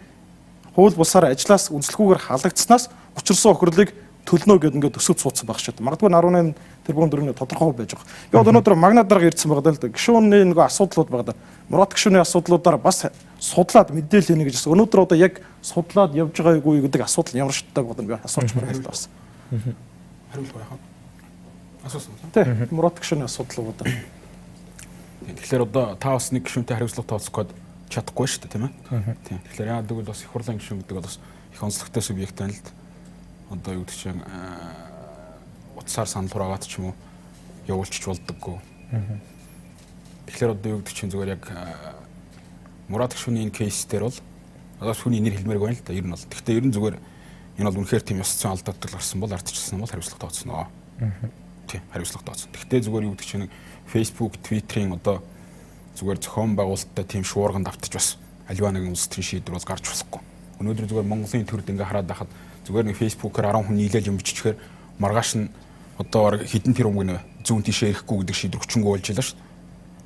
хууль бусаар ажлаас үнэлэхгүйгээр халагдсанаас учирсан хохирлыг төлнө гэдээ ингээд төсөв цууцсан баг шүү дээ. Магадгүй 18 тэрбум төгрөгийн тодорхой хувь байж байгаа. Би одоо өнөөдөр магна дарга ирсэн байгаа даа л да. Гишүүний нөгөө асуудлууд байгаа даа. Мурат гишүүний асуудлуудаар бас судлаад мэдээлэл хийнэ гэж. Өнөөдөр одоо яг судлаад явж байгаа үгүй гэдэг асуудал ямар шаттай байгаа юм би асууч байна л бас. Хариулах яхаа. Асуусан уу? Тий. Мурат гишүүний асуудал уу. Тэгэхээр одоо та бас нэг гишүүнтэй хариуцлага тооцох гээд чадахгүй шүү дээ, тийм ээ. Тийм. Тэгэхээр яагаад гэвэл бас их хурлын гишүүн гэдэг бол бас их онцлогтой субъект байна л да. Одоо юу гэдэг чинь утсаар санал хурагаад ч юм уу явуулчих болдоггүй. Тэгэхээр одоо юу гэдэг чинь зүгээр яг Мурат гишүүний энэ кейс дээр бол одоо хүний нэр хэлмээргүй байна л да. Ер нь бол. Гэхдээ ер нь зүгээр энэ бол үнэхээр тийм ёс зүйн алдагдал гарсан бол ардчилсан бол хариуцлага тооцсноо. Тийм, хариуцлага тооцсон. Гэхдээ зүгээр юу гэдэг чинь Facebook, Twitter-ийн одоо зүгээр зохион байгуулалттай тийм шуурганд автаж бас аливаа нэгэн улс төрийн шийдвэр бол гарч болохгүй. Өнөөдөр зүгээр Монголын төрд ингээ хараад байхад зүгээр нэг Facebook-аар 10 хүн нийлээл юм биччихээр маргааш нь одоо бараг хэдэн тэр өмнө зүүн тийшээ ирэхгүй гэдэг шийдвэр хүчингү болж илаа шүү дээ.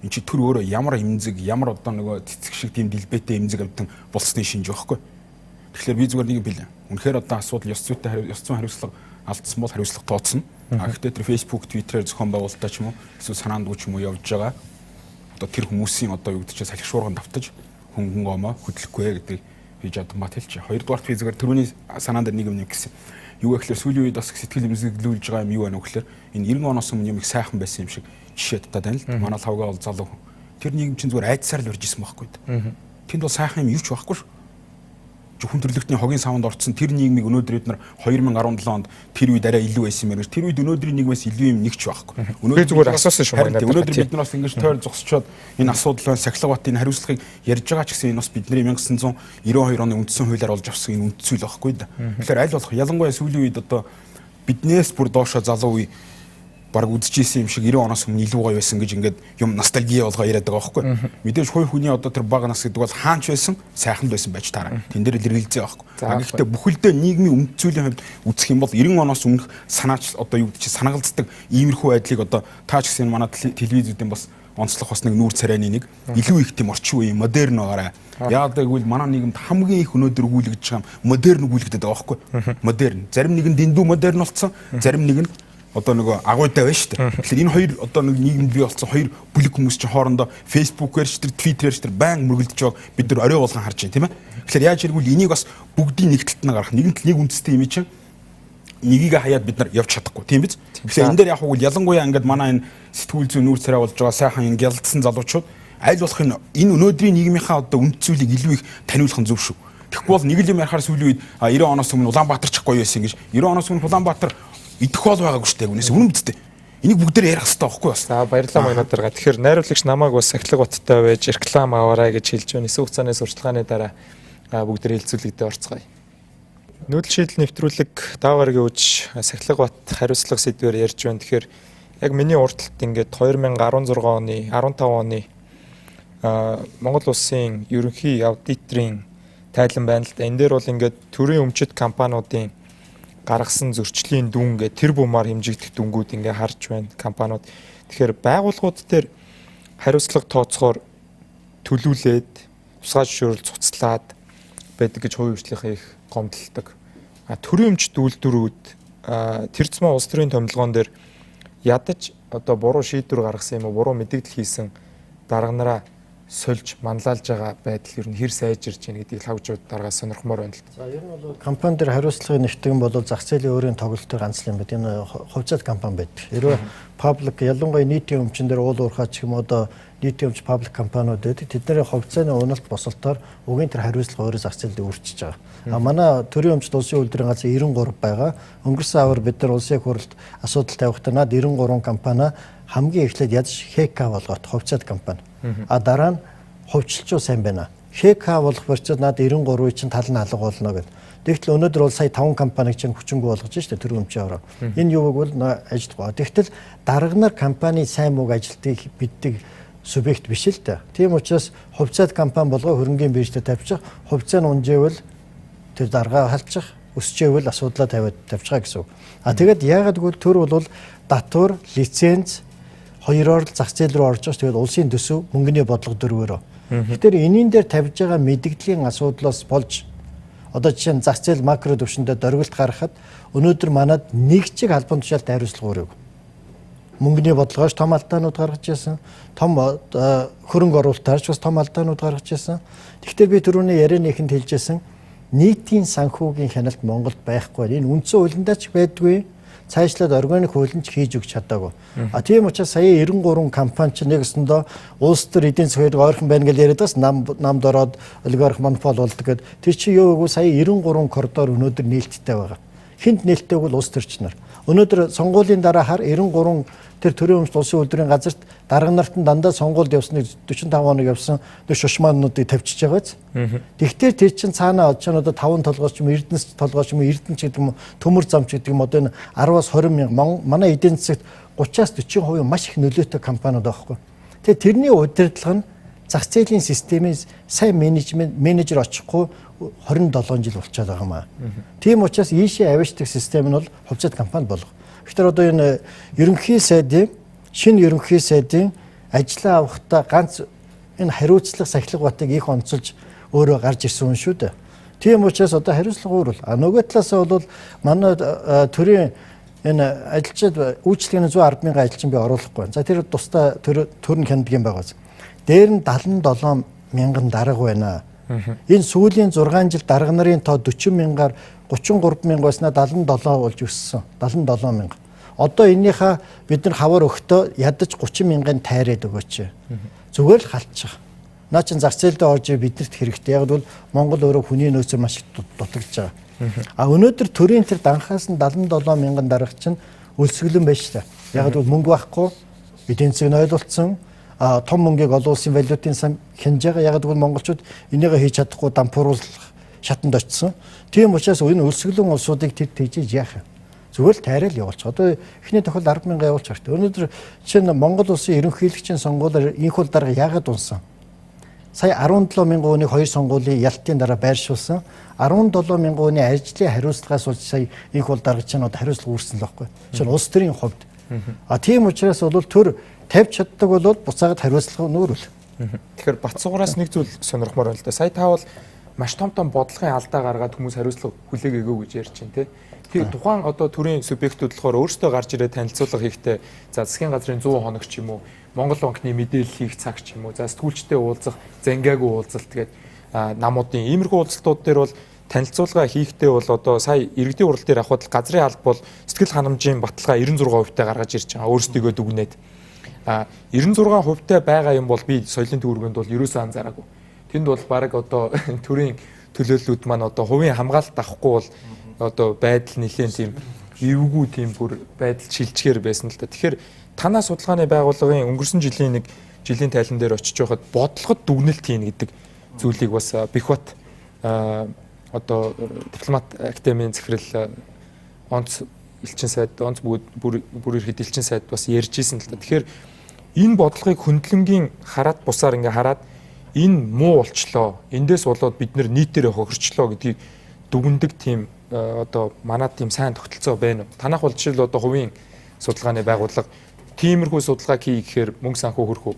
Энд чи төр өөрөө ямар эмзэг, ямар одоо нөгөө цэцэг шиг тийм дэлбэтэй эмзэг авдан болсны шинж байхгүй. Тэгэхээр би зүгээр нэг юм хэлье. Үнэхээр одоо асуудал ёс зүйтэй ёс зүйн хариуцлага алдсан бол хариуцлага тооцно. А гэхдээ тэр Facebook, Twitter-ээр зохион байгуулалтаа ч юм уу эсвэл санаандгүй ч юм уу явж байгаа одоо тэр хүмүүсийн одоо юу гэдэг чинь салхи шуурганд автаж хөнгөн гомоо хөдлөхгүй гэдэг би жадамбат хэлчихэ. Хоёрдугаарт би зүгээр түрүүний санаан дээр нэг юм нэг гэсэн. Юу гэхээр сүүлийн үед бас сэтгэл эмзэглүүлж байгаа юм юу байна вэ гэхээр энэ 90 оноос өмнө юм их сайхан байсан юм шиг жишээ татаад байна л. Манай лавга бол залуу хүн. Тэр нийгэм чинь зүгээр айдсаар л урж исэн байхгүй. Тэнд бол сайхан юм юу ч байхгүй шүү. Хүн төрөлхтний хогийн савнд орцсон тэр нийгмийг өнөөдөр бид нар 2017 онд тэр үед арай илүү байсан юм байна. Тэр үед өнөөдрийн нийгмээс илүү юм нэг ч байхгүй. Өнөөдөр зүгээр асуусан шүү манай. Өнөөдөр бид нар бас ингэж тойр зогсчоод энэ асуудал байна, Сахилга Батын хариуцлагыг ярьж байгаа ч гэсэн энэ бас бидний 1992 оны үндсэн хуулиар олж авсан энэ үндсүүл байхгүй да. Тэгэхээр аль болох ялангуяа сүүлийн үед одоо биднээс бүр доошо залуу үе баг үзчихсэн юм шиг 90 оноос өмнө илүү гоё байсан гэж ингээд юм ностальгия болгоо яриад байгаа байхгүй. Мэдээж хувь хүний одоо тэр бага нас гэдэг бол хаанч байсан сайхан л байсан байж таараа. Тэн дээр л эргэлзээ байхгүй. Гэхдээ бүхэлдээ нийгмийн үнэт зүйлийн хувьд үзэх юм бол 90 оноос өмнөх санаач одоо юу гэдэг чинь санагалддаг иймэрхүү байдлыг одоо таа ч гэсэн манай телевизүүдийн бас онцлох бас нэг нүүр царайны нэг илүү их тийм орчин үеийн модерн байгаарай. Яагаад гэвэл манай нийгэмд хамгийн их өнөөдөр өгүүлэгдэж байгаа юм модерн өгүүлэгдэд байгаа байхгүй. Модерн. Зарим нэг нь дэндүү модерн болсон, зарим нэг нь одоо нөгөө агуйдаа байна шүү дээ. Тэгэхээр энэ хоёр одоо нэг нийгэмд бий болсон хоёр бүлэг хүмүүс чинь хоорондоо Facebook-ээр ч тэр Twitter-ээр ч тэр байн мөргөлдөж байгааг бид нар орой болгон харж байна, тийм ээ. Тэгэхээр яаж хэргүүл энийг бас бүгдийн нэг талд нь гаргах, нэгэн тал нэг үндэстэй юм чинь нэгийг хаяад бид нар явж чадахгүй, тийм биз? Тэгэхээр энэ дээр яг үл ялангуяа ингээд манай энэ сэтгүүл зүйн нүүр царай болж байгаа сайхан энэ гялдсан залуучууд аль болох энэ өнөөдрийн нийгмийнхаа одоо үнэт зүйлийг илүү их таниулах нь зөв шүү. Тэгэхгүй бол нэг л юм ярихаар сүүлийн үед 90 оноос өмнө Улаанбаатар ч гоё байсан гэж 90 оноос өмнө Улаанбаатар идэх бол байгаагүй шүү дээ. Үнээс үнэн биз дээ. Энийг бүгдээр ярих хэрэгтэй байхгүй бас. За баярлалаа Манадарга. Тэгэхээр найруулагч намайг бас Сахилга Баттай байж реклам аваарай гэж хэлж байна. Эсэх хугацааны сурчлагын дараа бүгдээр хэлцүүлэгдээ орцгоё. Нүүдэл шийдэл нэвтрүүлэг дав гарагийн үуч Сахилга Бат хариуцлага сэдвээр ярьж байна. Тэгэхээр яг миний урдталт ингээд 2016 оны 15 оны Монгол улсын ерөнхий аудиторын тайлан байна л да. Энэ дээр бол ингээд төрийн өмчит компаниудын гаргасан зөрчлийн дүн гэ тэр бумаар хэмжигдэх дүнгууд ингээ харж байна компаниуд. Тэгэхээр байгууллагууд дээр хариуцлага тооцохоор төлүүлээд тусгай зөвшөөрөл цуцлаад байдаг гэж хувийн хвшлийнхээ их гомдолдог. А төрийн өмчт үйлдвэрүүд тэр зам улс төрийн томилгоон дээр ядаж одоо буруу шийдвэр гаргасан юм уу буруу мэдээлэл хийсэн дарга нараа сольж манлайлж байгаа байдал ер нь хэр сайжирч байна гэдгийг лавжууд дараагаас сонирхмоор байна л да. За ер нь бол компани дээр хариуцлагын нэгтгэн бол зах зээлийн өөрийн тоглолтоор ганц юм байна. Энэ хувьцаат компани байдаг. Хэрвээ паблик ялангуяа нийтийн өмчөн дээр уул уурхай ч юм уу одоо нийтийн өмч паблик компаниуд байдаг. Тэдний хувьцааны уналт босолтоор угийн тэр хариуцлага өөрөө зах зээлд өөрчилж байгаа. А манай төрийн өмчт улсын үйлдвэрийн газар 93 байгаа. Өнгөрсөн авар бид нар улсын хурлд асуудал тавихтаа над 93 компани хамгийн эхлээд ядаж ХК болгоот хувьцаат компани. А дараа нь хувьчлалчуу сайн байна. ХК болох процесс над 93-ийн чинь тал нь алга болно гэд. Тэгтэл өнөөдөр бол сая 5 компаниг чинь хүчингү болгож штэ төрийн өмчийн ороо. Энэ юуг бол ажилтгүй. Тэгтэл дарга нар компани сайн мууг ажилтгийг мэддэг субъект биш л дээ. Тийм учраас хувьцаат компани болгоо хөрөнгийн биржтэй тавьчих, хувьцаа нь унжээвэл тэр даргаа халчих, өсчээвэл асуудлаа тавиад тавьчихаа гэсэн үг. А тэгээд яагаад гэвэл төр бол татвар, лиценз хоёроор л зах зээл рүү орж байгаа ш. Тэгээд улсын төсөв мөнгөний бодлого дөрвөөрөө. Тэгэхээр энийн дээр тавьж байгаа мэдэгдлийн асуудлаас болж одоо жишээ нь зах зээл макро төвшөндөө дөрвөлт гаргахад өнөөдөр манад нэг чиг албан тушаалт хариуцлага өрөөг. Мөнгөний бодлогоос том алдаанууд гаргаж ирсэн. Том хөрөнгө оруулалтаар ч бас том алдаанууд гаргаж ирсэн. Гэхдээ би түрүүний ярианы эхэнд хэлжсэн нийтийн санхүүгийн хяналт Монголд байхгүй. Энэ үндсэн хуулиндаа ч байдгүй. Цаашлаад органик хууль нь ч хийж өгч чадаагүй. А тийм учраас сая 93 компани чинь нэг өсөндөө улс төр эдийн засгийн ойрхон байна гэж яриад бас нам намд ороод олигарх монопол болдог гэд. Тэр чинь юу гэвэл сая 93 коридор өнөөдөр нээлттэй байгаа. Хинт нээлттэй бол улс төрч нар. Өнөөдөр сонгуулийн дараа хар 93 тэр төрийн өмчт улсын үйлдвэрийн газарт дарга нарт нь дандаа сонгуульд явсныг 45 хоног явсан нэг шушмаануудыг тавьчихж байгаа биз. Тэгвэл тэр чинь цаанаа одоо чинь одоо 5 толгоос ч юм Эрдэнэс толгоос ч юм Эрдэнэ ч гэдэг юм төмөр зам ч гэдэг юм одоо энэ 10-аас 20 мянга манай эдийн засагт 30-аас 40% маш их нөлөөтэй компаниуд байхгүй. Тэгээ тэрний удирдлага нь зах зээлийн системийн сайн менежмент менежер очихгүй 27 жил болчиход байгаа юм аа. Тийм учраас ийшээ авчдаг систем нь бол хувьцаат компани болох. Тэгэхээр одоо энэ ерөнхий сайдын шинэ ерөнхий сайдын ажлаа авахдаа ганц энэ хариуцлага сахилга батыг их онцолж өөрөө гарч ирсэн юм шүү дээ. Тийм учраас одоо хариуцлага өөр бол. А нөгөө талаас нь бол манай төрийн энэ ажилчид үйлчлэгийн 110 мянган ажилчин би оруулахгүй байна. За тэр тусдаа төр нь хяндаг юм байгаа. Дээр нь 77 мянган дарга байна. Энэ сүүлийн 6 жил дарга нарын тоо 40 мянгаар 33 мянга байснаа 77 болж өссөн. 77 мянга. Одоо энийхээ бид нар хавар өгтөө ядаж 30 мянган тайраад өгөөч. Зүгээр л халтчих. Наа чин зах зээлдээ орж биднэрт хэрэгтэй. Яг бол Монгол өөрөө хүний нөөцөөр маш их дутагдж байгаа. А өнөөдөр төрийн тэр данхаас нь 77 мянган дарга чинь өлсгөлэн байж та. Яг бол мөнгө байхгүй, эдийн засаг нь ойлголцсон, том мөнгийг олон улсын валютын сан хянаж байгаа. Яг бол монголчууд энийгээ хийж чадахгүй дампууруулах шатанд очсон. Тийм учраас энэ өлсгөлэн улсуудыг тэр тэгжиж яах юм? Зүгээр л тайрал явуулчих. Одоо эхний тохиолдолд 10 мянга явуулчих хэрэгтэй. Өнөөдөр чинь Монгол улсын ерөнхийлөгчийн сонгуулиар инхүү дарга яагаад унсан? Сая 17 мянган хүнийг хоёр сонгуулийн ялтын дараа байршуулсан. 17 мянган хүний ажлын хариуцлагаас болж сая инхүү дарга чинь одоо хариуцлага үүрсэн л байхгүй. Чинь улс төрийн хувьд. А тийм учраас бол төр тавьж чаддаг бол буцаагаад хариуцлага нүүрвэл. Тэгэхээр Батсуугаас нэг зүйл сонирхмоор байна л да. Сая та бол маш том том бодлогын алдаа гаргаад хүмүүс хариуцлага хүлээгээгүй гэж ярьж байна те. Тэр тухайн одоо төрийн субъектүүд болохоор өөрсдөө гарч ирээд танилцуулга хийхдээ за засгийн газрын 100 хоног ч юм уу, Монгол банкны мэдээлэл хийх цаг ч юм уу, за сэтгүүлчтэй уулзах, зангиагүй уулзалт гээд намуудын иймэрхүү уулзалтууд дээр бол танилцуулга хийхдээ бол одоо сая иргэдийн хурал дээр авахд газрын алба бол сэтгэл ханамжийн баталгаа 96% та гаргаж ирж байгаа өөрсдийгөө дүгнээд. 96% та байгаа юм бол би соёлын төвөргөнд бол ерөөсөө анзаараагүй. Тэнд бол баг одоо төрийн төлөөллүүд маань одоо хувийн хамгаалалт авахгүй бол одоо байдал нэлээд тийм эвгүй тийм бүр байдал шилжихээр байсан л да. Тэгэхээр танаа судалгааны байгууллагын өнгөрсөн жилийн нэг жилийн тайлан дээр очиж байхад бодлогод дүгнэлт хийнэ гэдэг зүйлийг бас Бихбат одоо дипломат академийн захирал онц элчин сайд онц бүр бүр ихэд элчин сайд бас ярьж исэн л да. Тэгэхээр энэ бодлогыг хөндлөнгийн хараад бусаар ингээ хараад энэ муу болчлоо. Эндээс болоод бид нэр нийтээрээ хохирчлоо гэдгийг дүгндэг тийм одоо манай тийм сайн тогтолцоо байна уу? Танах бол жишээл одоо хувийн судалгааны байгууллага тиймэрхүү судалгаа хий гэхээр мөнгө санхүү хөрөх үү?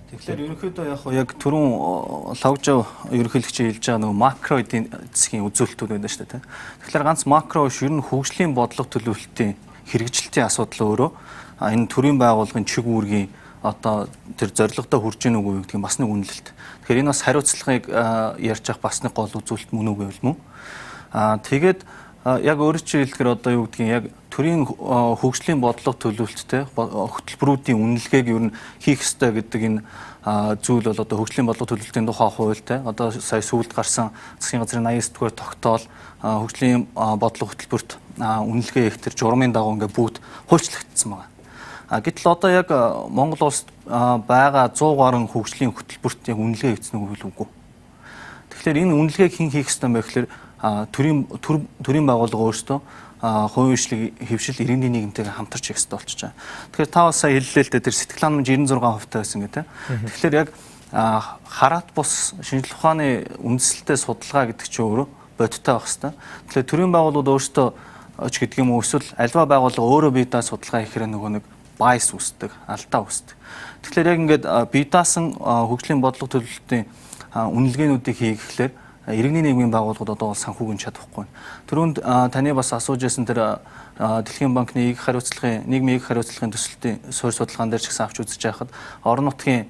Тэгэхээр ерөнхийдөө яг яг түрүүн лавжав ерөнхийлөгчийн хэлж байгаа нөгөө макро эдийн засгийн үзүүлэлтүүд байдаг шүү дээ. Тэгэхээр ганц макро биш ер нь хөгжлийн бодлого төлөвлөлтийн хэрэгжилтийн асуудал өөрөө энэ төрийн байгууллагын чиг үүргийн одоо тэр зорилгодоо хүрж гэнэ үгүй гэдгийг бас нэг үнэлэлт. Тэгэхээр энэ бас хариуцлагыг ярьж явах бас нэг гол үзүүлэлт мөн үү гэвэл мөн. Тэгээд яг өөрөөр хэлэхээр одоо юу гэдгийг яг төрийн хөгжлийн бодлого төлөвлөлттэй хөтөлбөрүүдийн үнэлгээг ер нь хийх ёстой гэдэг энэ зүйл бол одоо хөгжлийн бодлого төлөвлөлтийн тухай хуультай одоо сая сүүлд гарсан засгийн газрын 89 дугаар тогтоол хөгжлийн бодлого хөтөлбөрт үнэлгээ их тэр журмын дагуу ингээ бүгд хуульчлагдсан байна. Гэтэл одоо яг Монгол улсад байгаа 100 гаруй хөгжлийн хөтөлбөрт яг үнэлгээ хийгдсэн үү гэвэл үгүй. Тэгэхээр энэ үнэлгээг хэн хийх ёстой юм бэ гэхээр төрийн байгууллага өөрсдөө хувийн хвшлийг хэвшил иргэний нийгэмтэйгээ хамтарч хийх ёстой болчихж байгаа. Тэгэхээр та бас сая хэллээ л дээ, тэр сэтгэл ханамж 96% таа байсан гэдэг. Тэгэхээр яг хараат бус шинжлэх ухааны үндэслэлтэй судалгаа гэдэг чинь өөрөө бодиттой байх ёстой. Тэгэхээр төрийн байгууллагууд өөрсдөө ч гэдэг юм уу эсвэл альва байгууллага өөрөө бие даан судалгаа хийхээр нөгөө нэг bias үүсдэг, алдаа үүсдэг. Тэгэхээр яг ингээд бие даасан хөгжлийн бодлого төлөвлөлтийн үнэлгээнүүдийг хийхээр иргэний нийгмийн байгууллагууд одоо бол санхүүгийн чадахгүй. Түрүүнд таны бас асууж байсан тэр Дэлхийн банкны игэх хариуцлагын нийгмийн игэх хариуцлагын төсөлтийн суурь судалгаан дээр ч гэсэн авч үзэж байхад орон нутгийн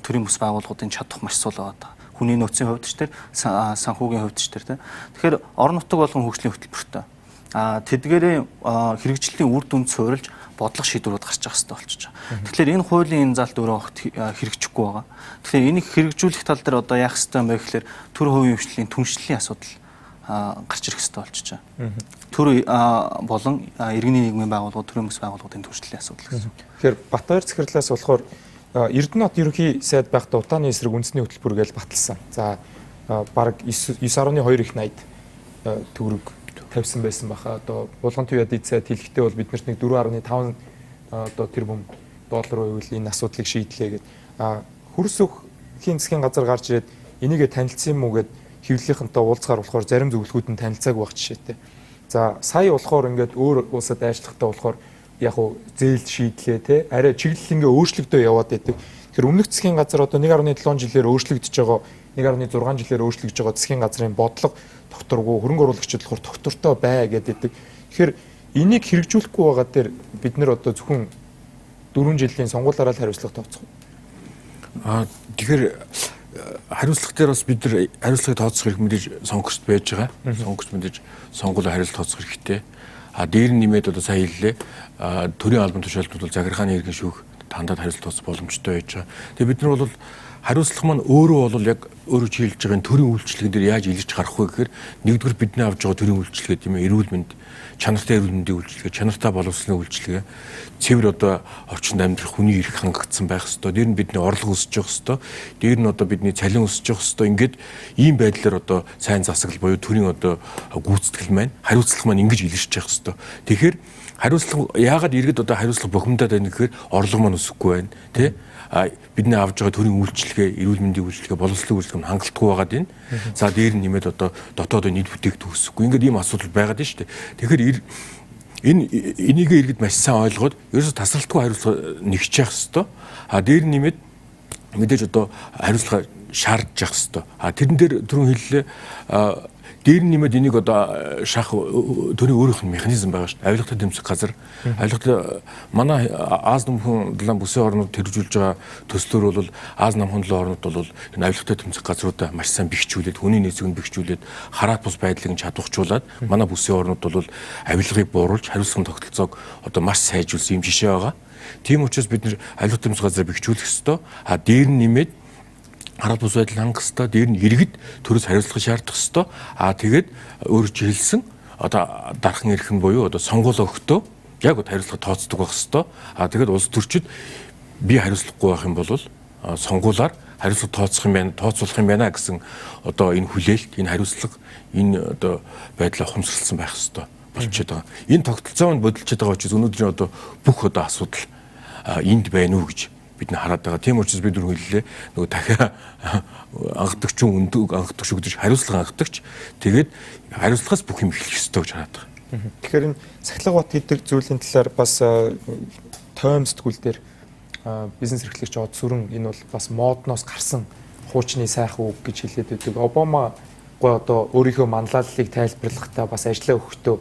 төрийн бүс байгууллагуудын чадах маш сул байгаа. Хүний нөөцийн хувьд ч тэр санхүүгийн хувьд ч тэр тийм. Тэгэхээр орон нутаг болгон хөгжлийн хөтөлбөртэй. Тэдгээрийн хэрэгжлийн үр дүнд суурилж бодлого шийдвэрүүд гарч явах хэрэгтэй болчихж байгаа. Тэгэхээр энэ хуулийн энэ залт өөрөө огт хэрэгжихгүй байгаа. Тэгэхээр энийг хэрэгжүүлэх тал дээр одоо яах ёстой юм бэ гэхээр төр хувийн хвшлийн түншлэлийн асуудал гарч ирэх ёстой болчихж байгаа. Төр болон иргэний нийгмийн байгууллагууд, төрийн бүс байгууллагуудын түншлэлийн асуудал гэсэн. Тэгэхээр Батбаяр захирлаас болохоор Эрдэнэт ерөнхий сайд байхдаа утааны эсрэг үндэсний хөтөлбөр гэж баталсан. За бараг 9.2 их 80 төгрөг тавьсан байсан баха. Одоо Булган төв ядын сайд хэлэхдээ бол биднэрт нэг 4.5 одоо тэрбум доллар байвал энэ асуудлыг шийдлээ гэд. Хөрс өхийн засгийн газар гарч ирээд энийгээ танилцсан юм уу гэд хэвлэлийнхэнтэй уулзгаар болохоор зарим зөвлөгөөд нь танилцаагүй байх жишээтэй. За сая болохоор ингээд өөр улсад ажиллахтаа болохоор яг уу зээл шийдлээ те арай чиглэл ингээ өөрчлөгдөө яваад байдаг. Тэгэхээр өмнөх засгийн газар одоо 1.7 жилээр өөрчлөгдөж байгаа 1.6 жилээр өөрчлөгдөж байгаа засгийн газрын бодлого докторгүй хөрөнгө оруулагчид болохоор доктортой бай гэдэг. Тэгэхээр энийг хэрэгжүүлэхгүй байгаа дээр бид нэр одоо зөвхөн 4 жилийн сонгуулаараа л хариуцлага тооцох уу? Тэгэхээр хариуцлага дээр бас бид нар хариуцлагыг тооцох хэрэг мэдээж сонгогчд байж байгаа. Сонгогч мэдээж сонгуулиар хариуцлага тооцох хэрэгтэй. Дээр нь нэмээд одоо сая хэллээ. Төрийн албан тушаалд бол захиргааны иргэн шүүх тандад хариуцлага тооцох боломжтой байж байгаа. Тэгээ бид нар бол хариуцлага маань өөрөө бол яг өөрөө чиглэж байгаа энэ төрийн үйлчилгээн дээр яаж илэрч гарах вэ гэхээр нэгдүгээр бидний авж байгаа төрийн үйлчилгээ тийм ээ эрүүл мэнд, чанартай эрүүл мэндийн үйлчилгээ, чанартай боловсролын үйлчилгээ, цэвэр одоо орчинд амьдрах хүний эрх хангагдсан байх ёстой. Дээр нь бидний орлого өсөж явах ёстой. Дээр нь одоо бидний цалин өсөж явах ёстой. Ингээд ийм байдлаар одоо сайн засаглал буюу төрийн одоо гүйцэтгэл маань хариуцлага маань ингэж илэрч явах ёстой. Тэгэхээр хариуцлага яагаад иргэд одоо хариуцлага бухимдаад байна гэхээр орлого маань өсөхгүй байна тий бидний авж байгаа төрийн үйлчилгээ, эрүүл мэндийн үйлчилгээ, боловсролын үйлчилгээ нь хангалтгүй байгаад байна. За дээр нь нэмээд одоо дотоод нийт бүтээгдэхүүн өсөхгүй. Ингээд ийм асуудал байгаад байна шүү дээ. Тэгэхээр энэ энийгээ иргэд маш сайн ойлгоод ерөөсө тасралтгүй хариуцлага нэгч явах хэвээр. А дээр нь нэмээд мэдээж одоо хариуцлага шаардж явах хэвээр. А тэрэн дээр түрүүн хэллээ дээр нь нэмээд энийг одоо шах төрийн өөрийнх нь механизм байгаа шүү дээ. Авилгатай тэмцэх газар. Авилгатай манай Аз намхан долоон бүсийн орнууд хэрэгжүүлж байгаа төслөөр бол Аз намхан долоон орнууд бол энэ авилгатай тэмцэх газруудаа маш сайн бэхжүүлээд, хүний нөөцийг нь бэхжүүлээд, хараат бус байдлыг нь чадварчуулаад манай бүсийн орнууд бол авилгыг бууруулж хариуцлагын тогтолцоог одоо маш сайжруулсан юм жишээ байгаа. Тийм учраас бид нэр авилгатай тэмцэх газраа бэхжүүлэх ёстой. А дээр нь нэмээд хараат бус байдал хангах ёстой. Дээр нь иргэд төрөөс хариуцлага шаардах ёстой. А тэгээд өөрөө чи хэлсэн одоо дархан эрхэн буюу одоо сонгуул өгтөө яг хариуцлага тооцдог байх ёстой. А тэгээд улс төрчид би хариуцлагагүй байх юм бол сонгуулаар хариуцлага тооцох юм байна, тооцоолох юм байна гэсэн одоо энэ хүлээлт, энэ хариуцлага, энэ одоо байдлаа ухамсарласан байх ёстой болчиход байгаа. Энэ тогтолцоо нь бодолцоод байгаа учраас өнөөдрийн одоо бүх одоо асуудал энд байна уу гэж бид нар хараад байгаа. Тийм учраас бид нар хэллээ. Нөгөө дахиад анхдагч өндөг анхдагч өгдөж хариуцлага анхдагч тэгээд хариуцлагаас бүх юм эхлэх ёстой гэж хараад байгаа. Тэгэхээр энэ сахилга бат гэдэг зүйлийн талаар бас тойм сэтгүүл дээр бизнес эрхлэгч Од Сүрэн энэ бол бас модноос гарсан хуучны сайхан үг гэж хэлээд байдаг. Обама гой одоо өөрийнхөө манлайллыг тайлбарлахдаа бас ажлаа өгөхдөө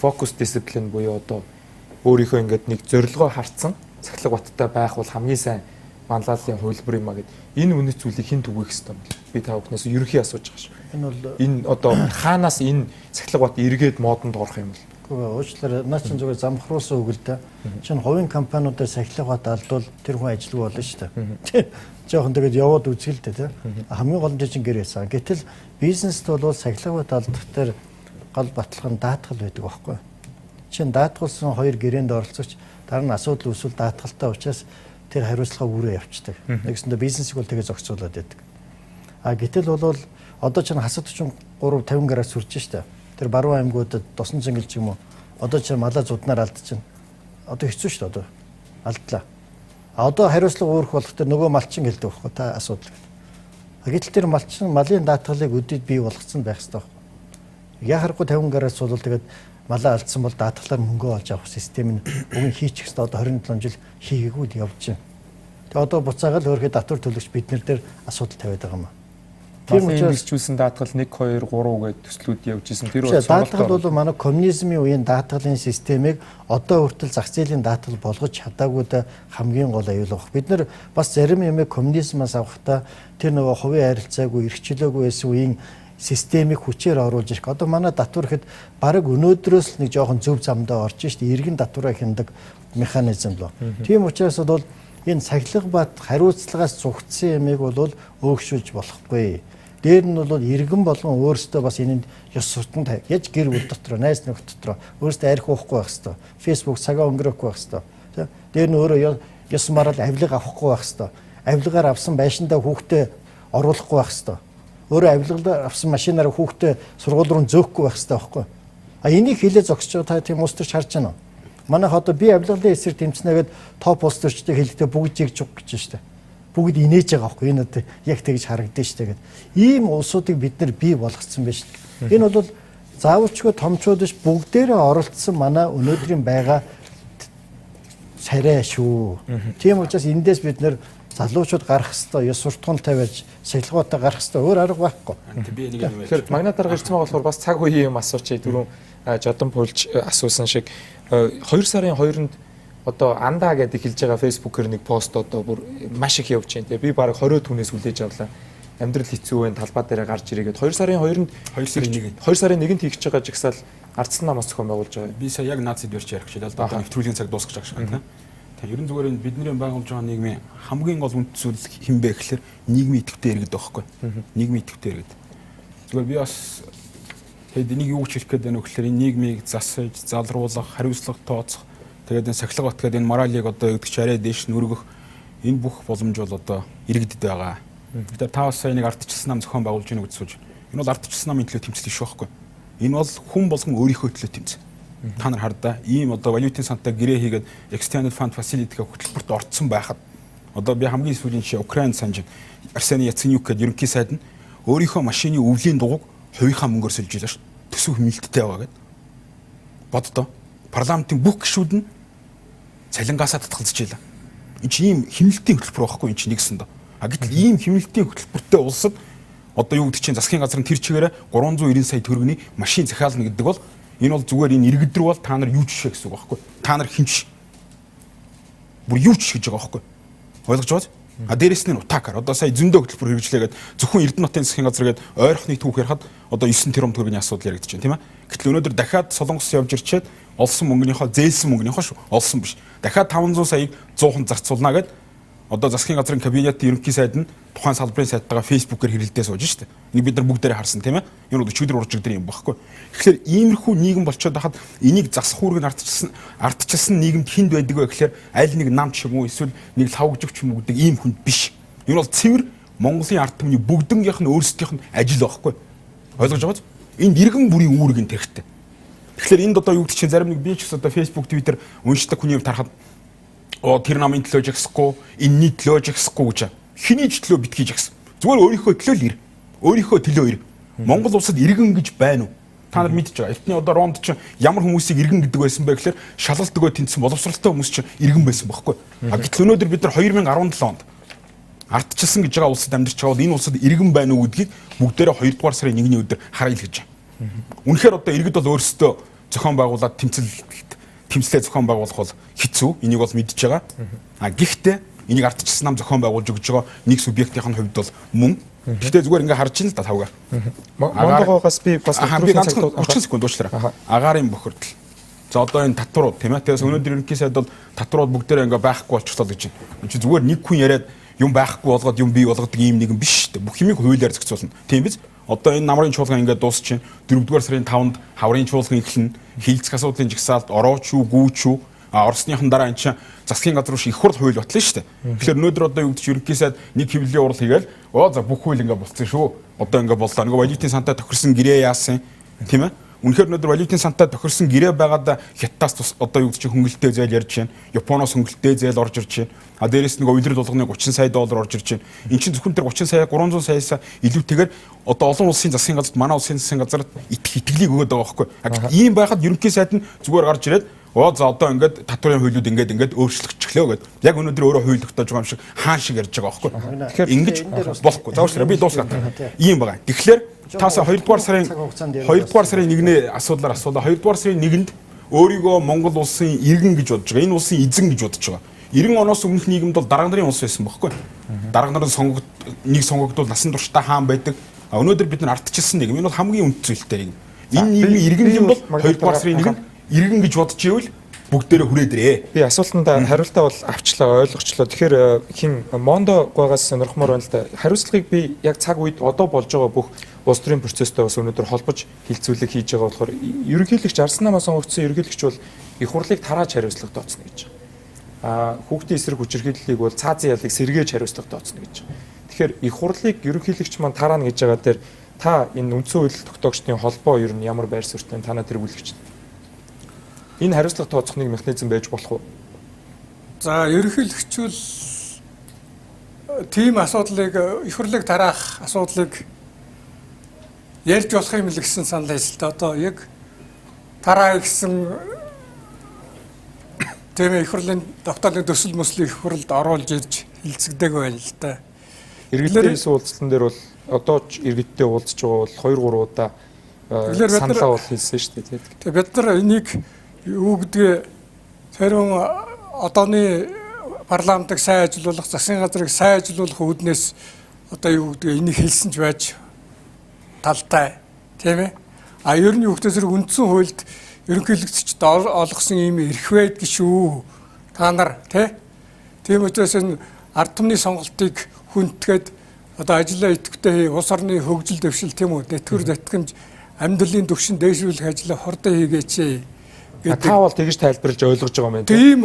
фокус дисциплин буюу одоо өөрийнхөө ингээд нэг зорилгоо харцсан сахилга баттай байх бол хамгийн сайн манлайллын хувилбар юм а гэд энэ үнэт зүйлийг хэн түгээх ёстой юм бэ? Би та бүхнээс ерөнхий асууж байгаа шүү. Энэ бол энэ одоо хаанаас энэ сахилга бат эргээд модонд орох юм бол? Үгүй уучлаарай. Наа чин зүгээр замхруулсан үг л дээ. Чин хувийн компаниудаар сахилга бат алдвал тэр хүн ажилгүй болно шүү дээ. Жохон тэгээд яваад үзэл дээ тий. Хамгийн гол нь чинь гэр яасан. Гэтэл бизнест бол сахилга бат алдах дээр гол баталгаа нь даатгал байдаг байхгүй. Чин даатгалсан хоёр гэрээнд оролцогч дараа нь асуудал үүсвэл даатгалтай учраас тэр хариуцлага үүрээ явцдаг. Нэгсэндээ бизнесийг бол тэгээ зохицуулаад байдаг. А гэтэл бол одоо чинь хасад 43 50 гараас сүрж штэ. Тэр баруун аймагуудад досон зингэл ч юм уу одоо чинь малаа зуднаар алдчихна. Одоо хэцүү штэ одоо алдлаа. А одоо хариуцлага үүрэх болох тэр нөгөө малчин хэлдэг байхгүй та асуудал. А гэтэл тэр малчин малын даатгалыг өдөд бий болгоцсон байх хэрэгтэй байхгүй. Яхахгүй 50 гараас бол тэгээд малаа алдсан бол даатгалаар мөнгө олж авах систем нь уг нь хийчих хэвээр одоо 27 жил хийгээгүй л явж байна. Тэгээ одоо буцаагаад л өөрхөө татвар төлөгч бид нар дээр асуудал тавиад байгаа юм. Тийм учраас хэрэгжүүлсэн даатгал 1 2 3 гэдэг төслүүд явж исэн. Тэр бол даатгал бол манай коммунизмын үеийн даатгалын системийг одоо хүртэл зах зээлийн даатгал болгож чадаагүйдээ хамгийн гол аюул баг. Бид нар бас зарим юмыг коммунизмаас авахдаа тэр нөгөө хувийн харилцаагүй, эрхчлөөгүй байсан үеийн системийг хүчээр оруулж ирэх. Одоо манай татвар гэхэд бараг өнөөдрөөс л нэг жоохон зөв замдаа орж шít иргэн татвараа хяндаг механизм лөө. Тийм учраас бол энэ сахилга бат хариуцлагаас зугтсан ямиг бол өөгшүүлж болохгүй. Дээр нь бол иргэн болгон өөрсдөө бас энэнд ёс суртан яаж гэр бүл дотор, найз нөхөд дотор өөрсдөө арх уухгүй байх хэвээр, Facebook цагаа өнгөрөөхгүй байх хэвээр. Дээр нь өөрөө ёс марал авилга авахгүй байх хэвээр. Авилгаар авсан байшиндаа хүүхдээ оруулахгүй байх хэвээр. Өөрөө авилгаар авсан машинаараа хүүхдээ сургууль руу зөөхгүй байх хэвээр байхгүй. А энийг хилээ зогсож байгаа та тийм улс төрч харж байна уу? Манайх одоо би авилгалын эсрэг тэмцэнэ гэд топ улс төрчдөг хэлэхдээ бүгд жиг жуг гэж штэ. Бүгд инээж байгаа байхгүй. Энэ одоо яг тэгж харагдана штэ гэд. Ийм улсуудыг бид нар бий болгоцсон байж штэ. Энэ бол заавалчгүй томчууд биш бүгдээрээ оролцсон манай өнөөдрийн байгаа царай шүү. Тийм учраас эндээс бид нэр залуучууд гарах хэвээр ёс суртахуун тавиаж сахилгаатай гарах хэвээр өөр арга байхгүй. Би нэг юм Тэгэхээр магнат дарга ирсэн байгаа болохоор бас цаг үеийн юм асуучих. Түрүүн жодон пулж асуусан шиг 2 сарын 2-нд одоо андаа гэдэг хэлж байгаа Facebook-ээр нэг пост одоо бүр маш их явж байна. Би бараг 20 түнээс хүлээж авлаа. Амьдрал хэцүү байх талбай дээрээ гарч ирээгээд 2 сарын 2-нд 2 сарын 1-нд 2 сарын 1-нд хийх гэж байгаа жагсаал ардсан намаас зохион байгуулж байгаа. Би сая яг нацид ярьж ярих гэж л да. Одоо нэвтрүүлгийн цаг дуусгах гэж байгаа юм. Тэг ерөн зүгээр энэ бидний байгуулж байгаа нийгмийн хамгийн гол үнэт зүйл хэн бэ гэхээр нийгмийн идэвхтэй иргэд байхгүй. Нийгмийн идэвхтэй иргэд. Зүгээр би бас тэгэд энийг юу гэж хэлэх гээд байна вэ гэхээр энэ нийгмийг засаж, залруулах, хариуцлага тооцох, тэгээд энэ сахилга бат гэдэг энэ моралийг одоо юу гэдэг чи арай дээш нүргэх энэ бүх боломж бол одоо иргэдэд байгаа. Тэгэхээр та бас сая нэг ардчилсан нам зохион байгуулж гинэ гэж сууж. Энэ бол ардчилсан намын төлөө тэмцэл биш байхгүй. Энэ бол хүн болгон өөрийнхөө төлөө тэмцэл. Та нар хардаа ийм одоо валютын сантай гэрээ хийгээд Extended Fund Facility-г хөтөлбөрт орцсон байхад одоо би хамгийн сүүлийн жишээ Украин санаж Арсений Яценюк гэдэг ерөнхий сайд нь өөрийнхөө машины өвлийн дугуйг хувийнхаа мөнгөөр сольж илаа шүү. Төсөв хэмнэлттэй байгаа гэд. Боддоо. Парламентын бүх гишүүд нь цалингаасаа татгалзаж илаа. Энд чинь ийм хэмнэлтийн хөтөлбөр байхгүй энэ чинь нэгсэн доо. А гэтэл ийм хэмнэлтийн хөтөлбөртэй улсад одоо юу гэдэг чинь засгийн газар нь тэр чигээрээ 390 сая төгрөгийн машин захиална гэдэг бол энэ бол зүгээр энэ иргэд рүү бол та нар юу ч жишээ гэсэн үг байхгүй. Та нар хинч бүр юу ч гэж байгаа байхгүй. Ойлгож байгаа? А дээрэс нь утакар. Одоо сая зөндөө хөтөлбөр хэрэгжлээгээд зөвхөн Эрдэнэ хотын засгийн газар гээд ойрхны түүх ярихад одоо 9 тэрбум төгрөгийн асуудал яригдчих чинь тийм ээ. Гэтэл өнөөдөр дахиад Солонгос явж ирчээд олсон мөнгөнийхөө зээлсэн мөнгөнийхөө шүү. Олсон биш. Дахиад 500 саяыг 100 зарцуулна гэд одоо засгийн газрын кабинетийн ерөнхий сайд нь тухайн салбарын сайдтайгаа Facebook-ээр хэрэлдээ сууж штэ. Энийг бид нар бүгдээрээ харсан тийм ээ. Энэ бол өчигдөр уржигдэр өдөр юм багхгүй. Тэгэхээр иймэрхүү нийгэм болчиход байхад энийг засах үүрэг нь ардчилсан нийгэмд хүнд байдаг вэ гэхээр аль нэг нам ч юм уу эсвэл нэг лавгжигч юм уу гэдэг ийм хүнд биш. Энэ бол цэвэр Монголын ард түмний бүгднгийнх нь өөрсдийнх нь ажил байхгүй. Ойлгож байгаа биз? Энд иргэн бүрийн үүрэг нь тэрхтэй. Тэгэхээр энд одоо юу гэдэг чинь зарим нэг би ч гэсэн одоо Facebook, Twitter уншдаг хүний юм тарахад оо тэр намын төлөө жагсахгүй, энэний төлөө жагсахгүй гэж. Хэний ч төлөө битгий жагс. Зүгээр өөрийнхөө төлөө л ир. Өөрийнхөө төлөө ир. Монгол улсад иргэн гэж байна уу? Та нар мэдж байгаа. Эртний одоо Ромд чинь ямар хүмүүсийг иргэн гэдэг байсан бэ гэхээр шалгалт өгөө тэнцсэн боловсралтай хүмүүс чинь иргэн байсан бохоггүй. А гэтэл өнөөдөр бид нар 2017 онд ардчилсан гэж байгаа улсад амьдарч байгаа бол энэ улсад иргэн байна уу гэдгийг бүгдээрээ 2 дугаар сарын 1-ний өдөр харъя л гэж. Үнэхээр одоо иргэд бол өөрсдөө зохион байгуулад тэмцэлт тэмцлээ зохион байгуулах бол хэцүү. Энийг бол мэдж байгаа. А гэхдээ энийг ардчилсан нам зохион байгуулж өгч байгаа нэг субъектийн хувьд бол мөн. Гэхдээ зүгээр ингээ харж ин л да тавга. Мондогоогоос би бас би ганцхан 30 секунд уучлаарай. Агаарын бохирдол. За одоо энэ татварууд тийм ээ. Тэгээс өнөөдөр ерөнхий сайд бол татварууд бүгдээрээ ингээ байхгүй болчихлоо гэж байна. Энд чи зүгээр нэг хүн яриад юм байхгүй болгоод юм бий болгодог ийм нэгэн биш шүү дээ. Бүх юмыг хуулиар зохицуулна. Тийм биз? Одоо энэ намрын чуулган ингээд дуусчин 4-р сарын 5-нд хаврын чуулган эхэлнэ. Хилцэх асуудлын жагсаалт орооч юу, гүүч юу? А Оросныхан дараа эн чинь засгийн газар руу их хурл хууль батлаа шүү дээ. Тэгэхээр өнөөдөр одоо юу гэдэг чинь ерөнхий сайд нэг хэвлэлийн урал хийгээл оо за бүх хууль ингээд болцсон шүү. Одоо ингээд боллоо. Нөгөө валютын сантай тохирсон гэрээ яасан тийм ээ. Үнэхээр өнөөдөр валютын сантай тохирсон гэрээ байгаад хятадаас одоо юу гэдэг чинь хөнгөлөлттэй зээл ярьж байна. Японоос хөнгөлөлттэй зээл орж ирж байна. А дээрэс нөгөө улирал болгоны 30 сая доллар орж ирж байна. Эн чинь зөвхөн тэр 30 сая 300 саяас илүүтэйгээр одоо олон улсын засгийн газарт манай улсын засгийн газарт итгэлийг өгөөд байгаа байхгүй. Ийм байхад ерөнхий сайд нь зүгээр гарч ирээд оо за одоо ингээд татварын хуулиуд ингээд ингээд өөрчлөгдчихлөө гэд яг өнөөдөр өөрөө хууль тогтоож байгаа юм шиг хаан шиг ярьж байгаа байхгүй. Тэгэхээр ингэж болохгүй. За уучлаарай би дуусгаа. Ийм байгаа. Тэгэхээр таасаа 2 дугаар сарын 2 дугаар сарын 1-ний асуудлаар асуулаа. 2 дугаар сарын 1-нд өөрийгөө Монгол улсын иргэн гэж бодож байгаа. Энэ улсын эзэн гэж бодож байгаа. 90 оноос өмнөх нийгэмд бол дарга нарын улс байсан бохоггүй. Дарга нарын сонгогд нэг сонгогдвол насан туршдаа хаан байдаг. А өнөөдөр бид нар ардчилсан нийгэм. Энэ бол хамгийн үнд зүйлтэй нийгэм. Энэ нийгмийн иргэн юм бол 2 дугаар сарын 1-нд иргэн гэж бодож ивэл бүгдээрээ хүрээд ирээ. Би асуултанд хариултаа бол авчлаа, ойлгочлоо. Тэгэхээр хин Мондо гуйгаас сонирхмоор байна л да. Хариуцлагыг би яг цаг үед одоо болж байгаа бүх улс төрийн процесстэй бас өнөөдөр холбож хилцүүлэг хийж байгаа болохоор ерөнхийлөгч Арсан намаа сонгогдсон ерөнхийлөгч бол их хурлыг тарааж хариуцлага тооцно гэж байгаа. А хүүхдийн эсрэг хүчирхийллийг бол цаазын ялыг сэргээж хариуцлага тооцно гэж байгаа. Тэгэхээр их хурлыг ерөнхийлөгч маань тараана гэж байгаа дээр та энэ үндсэн хууль тогтоогчдын холбоо ер нь ямар байр суурьтай танаа тэр бүлэгч. Энэ хариуцлага тооцох нэг механизм байж болох уу? За ерөнхийлөгч бол тийм асуудлыг их хурлыг тараах асуудлыг ярьж болох юм л гэсэн санал хэлсэн. Одоо яг тараа гэсэн тийм их хурлын тогтоолын төсөл мөслийг их хурлд оруулж ирж хилцэгдэг байна л да. Иргэдийн уулзалтан дээр бол одоо ч иргэдтэй уулзж байгаа бол 2 3 удаа саналаа бол хэлсэн шүү дээ. Тэгээ бид нар энийг юу гэдгээ тэрүүн одооны парламентыг сайн ажилуулах, засгийн газрыг сайн ажилуулах үүднээс одоо юу гэдгээ энийг хэлсэн ч байж талтай тийм ээ. А ер нь юу гэдээ зэрэг үндсэн хуульд ерөнхийлөгчд олгосон ийм эрх байдаг шүү. Та нар тий. Тийм учраас энэ ард түмний сонголтыг хүндгээд одоо ажлаа идэвхтэй хий, улс орны хөгжил дэвшил тийм үү, тэтгэвэр тэтгэмж амьдралын түвшин дээшүүлэх ажлаа хурдан хийгээч гэдэг. Та бол тэгж тайлбарлаж ойлгож байгаа юм байна. Тийм.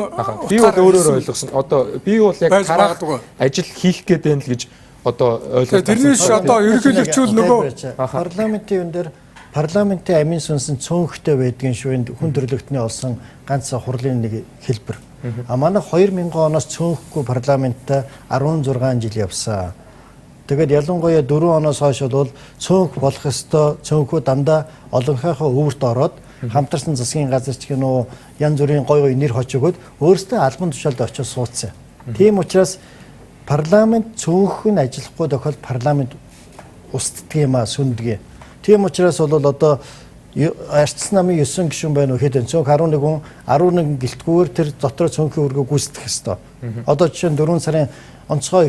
Би бол өөрөөр ойлгосон. Одоо би бол яг тараах ажил хийх гээд байна л гэж одоо ойлгож байна. Тэрнээс одоо ерөнхийлөгч бол нөгөө парламентын юун дээр парламентын амийн сүнс нь цөөнхтэй байдгийн шүү. Энд хүн төрөлхтний олсон ганц хурлын нэг хэлбэр. А манай 2000 оноос цөөнхгүй парламенттай 16 жил явсан. Тэгээд ялангуяа 4 оноос хойш бол цөөнх болох ёстой, цөөнхөө дандаа олонхийнхоо өвөрт ороод хамтарсан засгийн газар ч гэнэ үү янз бүрийн гой гой нэр хоч өгөөд өөрсдөө албан тушаалд очиж суудсан. Тийм учраас парламент цөөнх нь ажиллахгүй тохиолдолд парламент устддаг юм а сүндгий. Тийм учраас бол одоо арчсан намын 9 гишүүн байна уу хэд вэ? Цөөнх 11 хүн 11 гэлтгүүр тэр дотор цөөнхийн үүргээ гүйцэтгэх ёстой. Одоо жишээ нь 4 сарын онцгой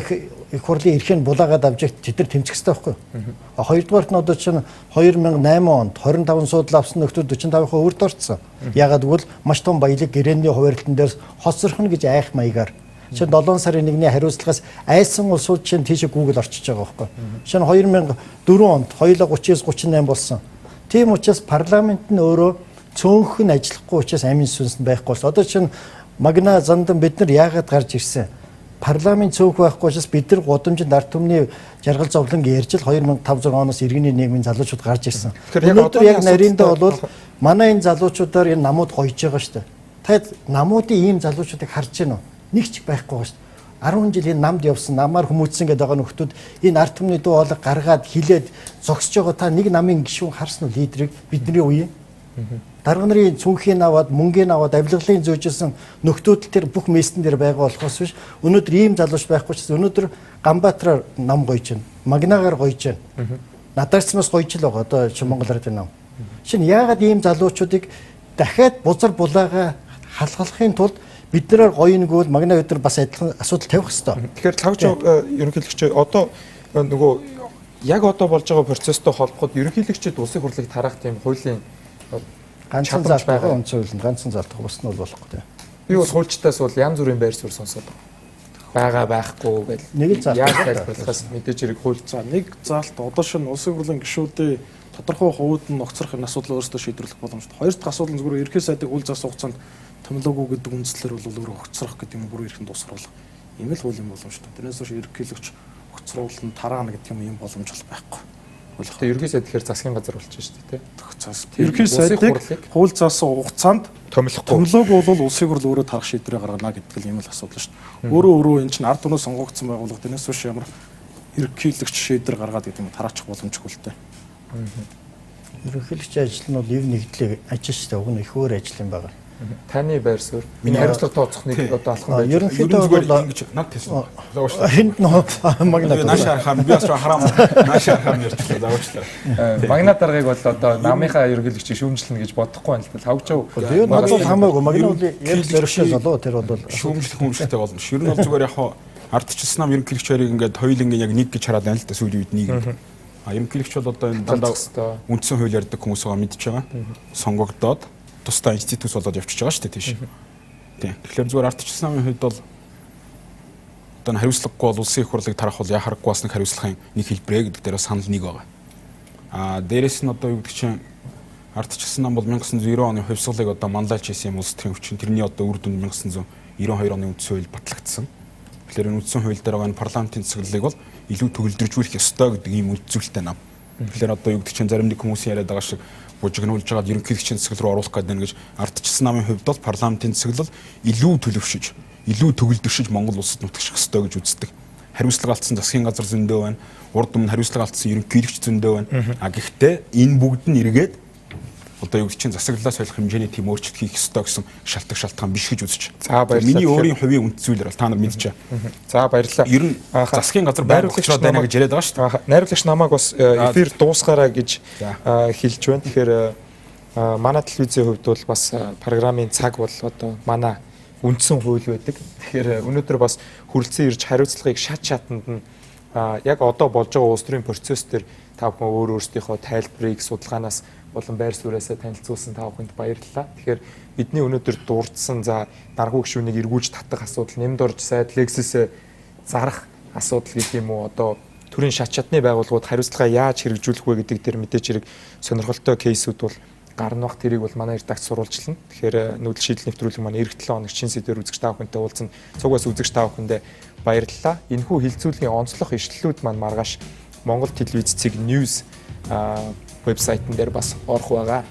их хурлын эрхийг булаагаад авч тэд нар тэмцэх ёстой байхгүй юу? А хоёрдугаарт нь одоо чинь 2008 онд 25 суудлаа авсан нөхдүүд 45% өвөрт орцсон. Ягаад гэвэл маш том баялаг гэрээний хуваарлтан дээр хоцрох нь гэж айх маягаар. Чинь 7 сарын 1-ний хариуцлагаас айсан улсууд чинь тийшээ Google орчиж байгаа байхгүй. Чинь 2004 онд хоёулаа 39 38 болсон. Тийм учраас парламент нь өөрөө цөөнх нь ажиллахгүй учраас амин сүнс нь байхгүй болсон. Одоо чинь Магна зандан бид нар яагаад гарч ирсэн? Парламент цөөнх байхгүй учраас бид нар гудамжинд ард түмний жаргал зовлон ярьж л 2005 6 оноос иргэний нийгмийн залуучууд гарч ирсэн. Өнөөдөр яг нариндаа бол манай энэ залуучуудаар энэ намууд гоёж байгаа шүү дээ. Та намуудын ийм залуучуудыг харж байна уу? Нэг ч байхгүй байгаа шүү дээ. 10 жил энэ намд явсан, намаар хүмүүжсэн гэдэг байгаа нөхдүүд энэ ард түмний дуу хоолой гаргаад хилээд зогсож байгаа та нэг намын гишүүн харсан уу лидерийг бидний үеийн? Дарга нарын цүнхийг аваад мөнгийг аваад авилгалын зөөжсэн нөхдүүд тэр бүх местэн дээр байгаа болохоос биш өнөөдөр ийм залууч байхгүй ч өнөөдөр Ганбаатараар нам гойж байна. Магнагаар гойж байна. Надаарчмаас гойж л байгаа одоо чи Монгол Ардын нам. Шинэ яагаад ийм залуучуудыг дахиад бузар булаага халахлахын тулд биднээр гоё нэгвэл магна бид нар бас адилхан асуудал тавих хэрэгтэй. Тэгэхээр Лхагва ерөнхийлөгч одоо нөгөө яг одоо болж байгаа процесстой холбоход ерөнхийлөгчид улсын хурлыг тараах тийм хуулийн ганцхан чадамж заалт байгаа байгаа. үндсэн хуулинд ганцхан заалт бус нь бол болохгүй тийм. Би бол хуульчдаас бол янз бүрийн байр суурь сонсоод байгаа. Байгаа байхгүй гэл. Нэг л заалт Яаж байгаа. тайлбарлахаас мэдээж хэрэг хууль За нэг заалт одоо шинэ улсын хурлын гишүүдийн тодорхой хувьд нь ногцрох энэ асуудал өөрсдөө шийдвэрлэх боломжтой. Хоёр дахь асуудал нь зүгээр ерхий сайдыг үл заасан хугацаанд томилоогүй гэдэг үндслээр бол өөрөө огцрох гэдэг юм бүр эрхэн дуусруулах. Ийм л хуулийн боломжтой. Тэрнээс хойш ерөнхийлөгч огцруулна, тараана гэдэг юм ийм боломж бол байхгүй. Тэгээ ерөнхий сайд тэгэхээр засгийн газар болчих шүү дээ, тий. Ерөнхий Улсын сайдыг хурлыг хууль заасан хугацаанд томилохгүй. Томилоогүй бол улсын хурл өөрөө тарах шийдвэрээ гаргана гэдэг л ийм л асуудал шүү дээ. Өөрөө өөрөө эн чинь ард түмнээ сонгогдсон байгууллага тэрнээс хойш ямар ерөнхийлөгч шийдвэр гаргаад гэдэг юм тараачих боломжгүй л дээ. Ерөнхийлөгчийн ажил нь бол ив нэгдлийг ажил шүү дээ. Уг нь их өөр ажил юм байна. Таны байр суурь. Миний хариуцлага тооцох нэг одоо алхам байж. Ерөнхийдөө зүгээр бол ингэж над хэлсэн. За уучлаарай. Энд нөө магна. Би нааш харахаар би бас харам нааш харахаар ярьчлаа. За уучлаарай. Магна даргаыг бол одоо намынхаа ерөнхийлөгчийг шүүмжлэнэ гэж бодохгүй байна л да. Лхагва Тэр надад бол хамаагүй магна бол ярих зоригтой залуу тэр бол шүүмжлэх хүмүүжлэлтэй болно. Ер нь бол зүгээр яг хаа ардчилсан нам ерөнхийлөгч хоёрыг ингээд хоёулангийн яг нэг гэж хараад байна л да сүүлийн үед нэг. А ерөнхийлөгч бол одоо энэ дандаа үндсэн хууль ярьдаг хүмүүс байгаа мэдж байгаа. Сонгогдоод тусдаа институт болоод явчихж байгаа шүү дээ тийш. Тийм. Тэгэхээр зүгээр ардчилсан намын хувьд бол одоо хариуцлагагүй бол улсын их хурлыг тарах бол яхарахгүй бас нэг хариуцлагын нэг хэлбэрэ гэдэг дээр санал нэг байгаа. А дээрэс нь одоо юу гэдэг чинь ардчилсан нам бол 1990 оны хувьсгалыг одоо манлайлж хийсэн юм улс төрийн хүчин. Тэрний одоо үр дүнд 1992 оны үндсэн хууль батлагдсан. Тэгэхээр энэ үндсэн хууль дээр байгаа энэ парламентын засаглалыг бол илүү төгөлдржүүлэх ёстой гэдэг ийм үндсүүлэлтэй нам. Тэгэхээр одоо юу гэдэг чинь зарим нэг хүмүүсийн яриад байгаа шиг бужигнуулж байгаа ерөнхийлөгчийн засаглал руу оруулах гэдэг нь гэж ардчилсан намын хувьд бол парламентын засаглал илүү төлөвшөж, илүү төгөлдршиж Монгол улсад нутагших ёстой гэж үздэг. Хариуцлага алдсан засгийн газар зөндөө байна. Урд өмнө хариуцлага алдсан ерөнхийлөгч зөндөө байна. А гэхдээ энэ бүгд нь эргээд одоо юу гэдэг чинь засаглалаа солих хэмжээний тийм өөрчлөлт хийх ёстой гэсэн шалтгаан шалтгаан биш гэж үзэж. За баярлалаа. Миний өөрийн хувийн үндэс зүйлэр бол та нар мэдчихэ. За баярлалаа. Ер нь засгийн газар байрлах байна гэж яриад байгаа шүү дээ. Найруулагч намайг бас эфир дуусгаарай гэж хэлж байна. Тэгэхээр манай телевизийн хувьд бол бас програмын цаг бол одоо манай үндсэн хууль байдаг. Тэгэхээр өнөөдөр бас хүрэлцэн ирж хариуцлагыг шат шатанд нь яг одоо болж байгаа улс төрийн процесс дээр та бүхэн өөр өөрсдийнхөө тайлбарыг судалгаанаас болон байр сууриасаа танилцуулсан та бүхэнд баярлалаа. Тэгэхээр бидний өнөөдөр дурдсан за даргуу гишүүнийг эргүүлж татах асуудал, нэмд орж сайд Lexus-ээ зарах асуудал гэх юм уу одоо төрийн шат шатны байгууллагууд хариуцлагаа яаж хэрэгжүүлэх вэ гэдэг дээр мэдээж хэрэг сонирхолтой кейсүүд бол гарна бах тэрийг бол манай редакц сурвалжлана. Тэгэхээр нүүдэл шийдэл нэвтрүүлэг маань эх 7 хоног чин сэдвээр үзэгч та бүхэнтэй уулзна. Цугаас үзэгч та бүхэндээ баярлалаа. Энэхүү хилцүүлгийн онцлог ишлэлүүд маань маргааш Монгол телевиз цэг news вебсайтн дээр бас орох байгаа.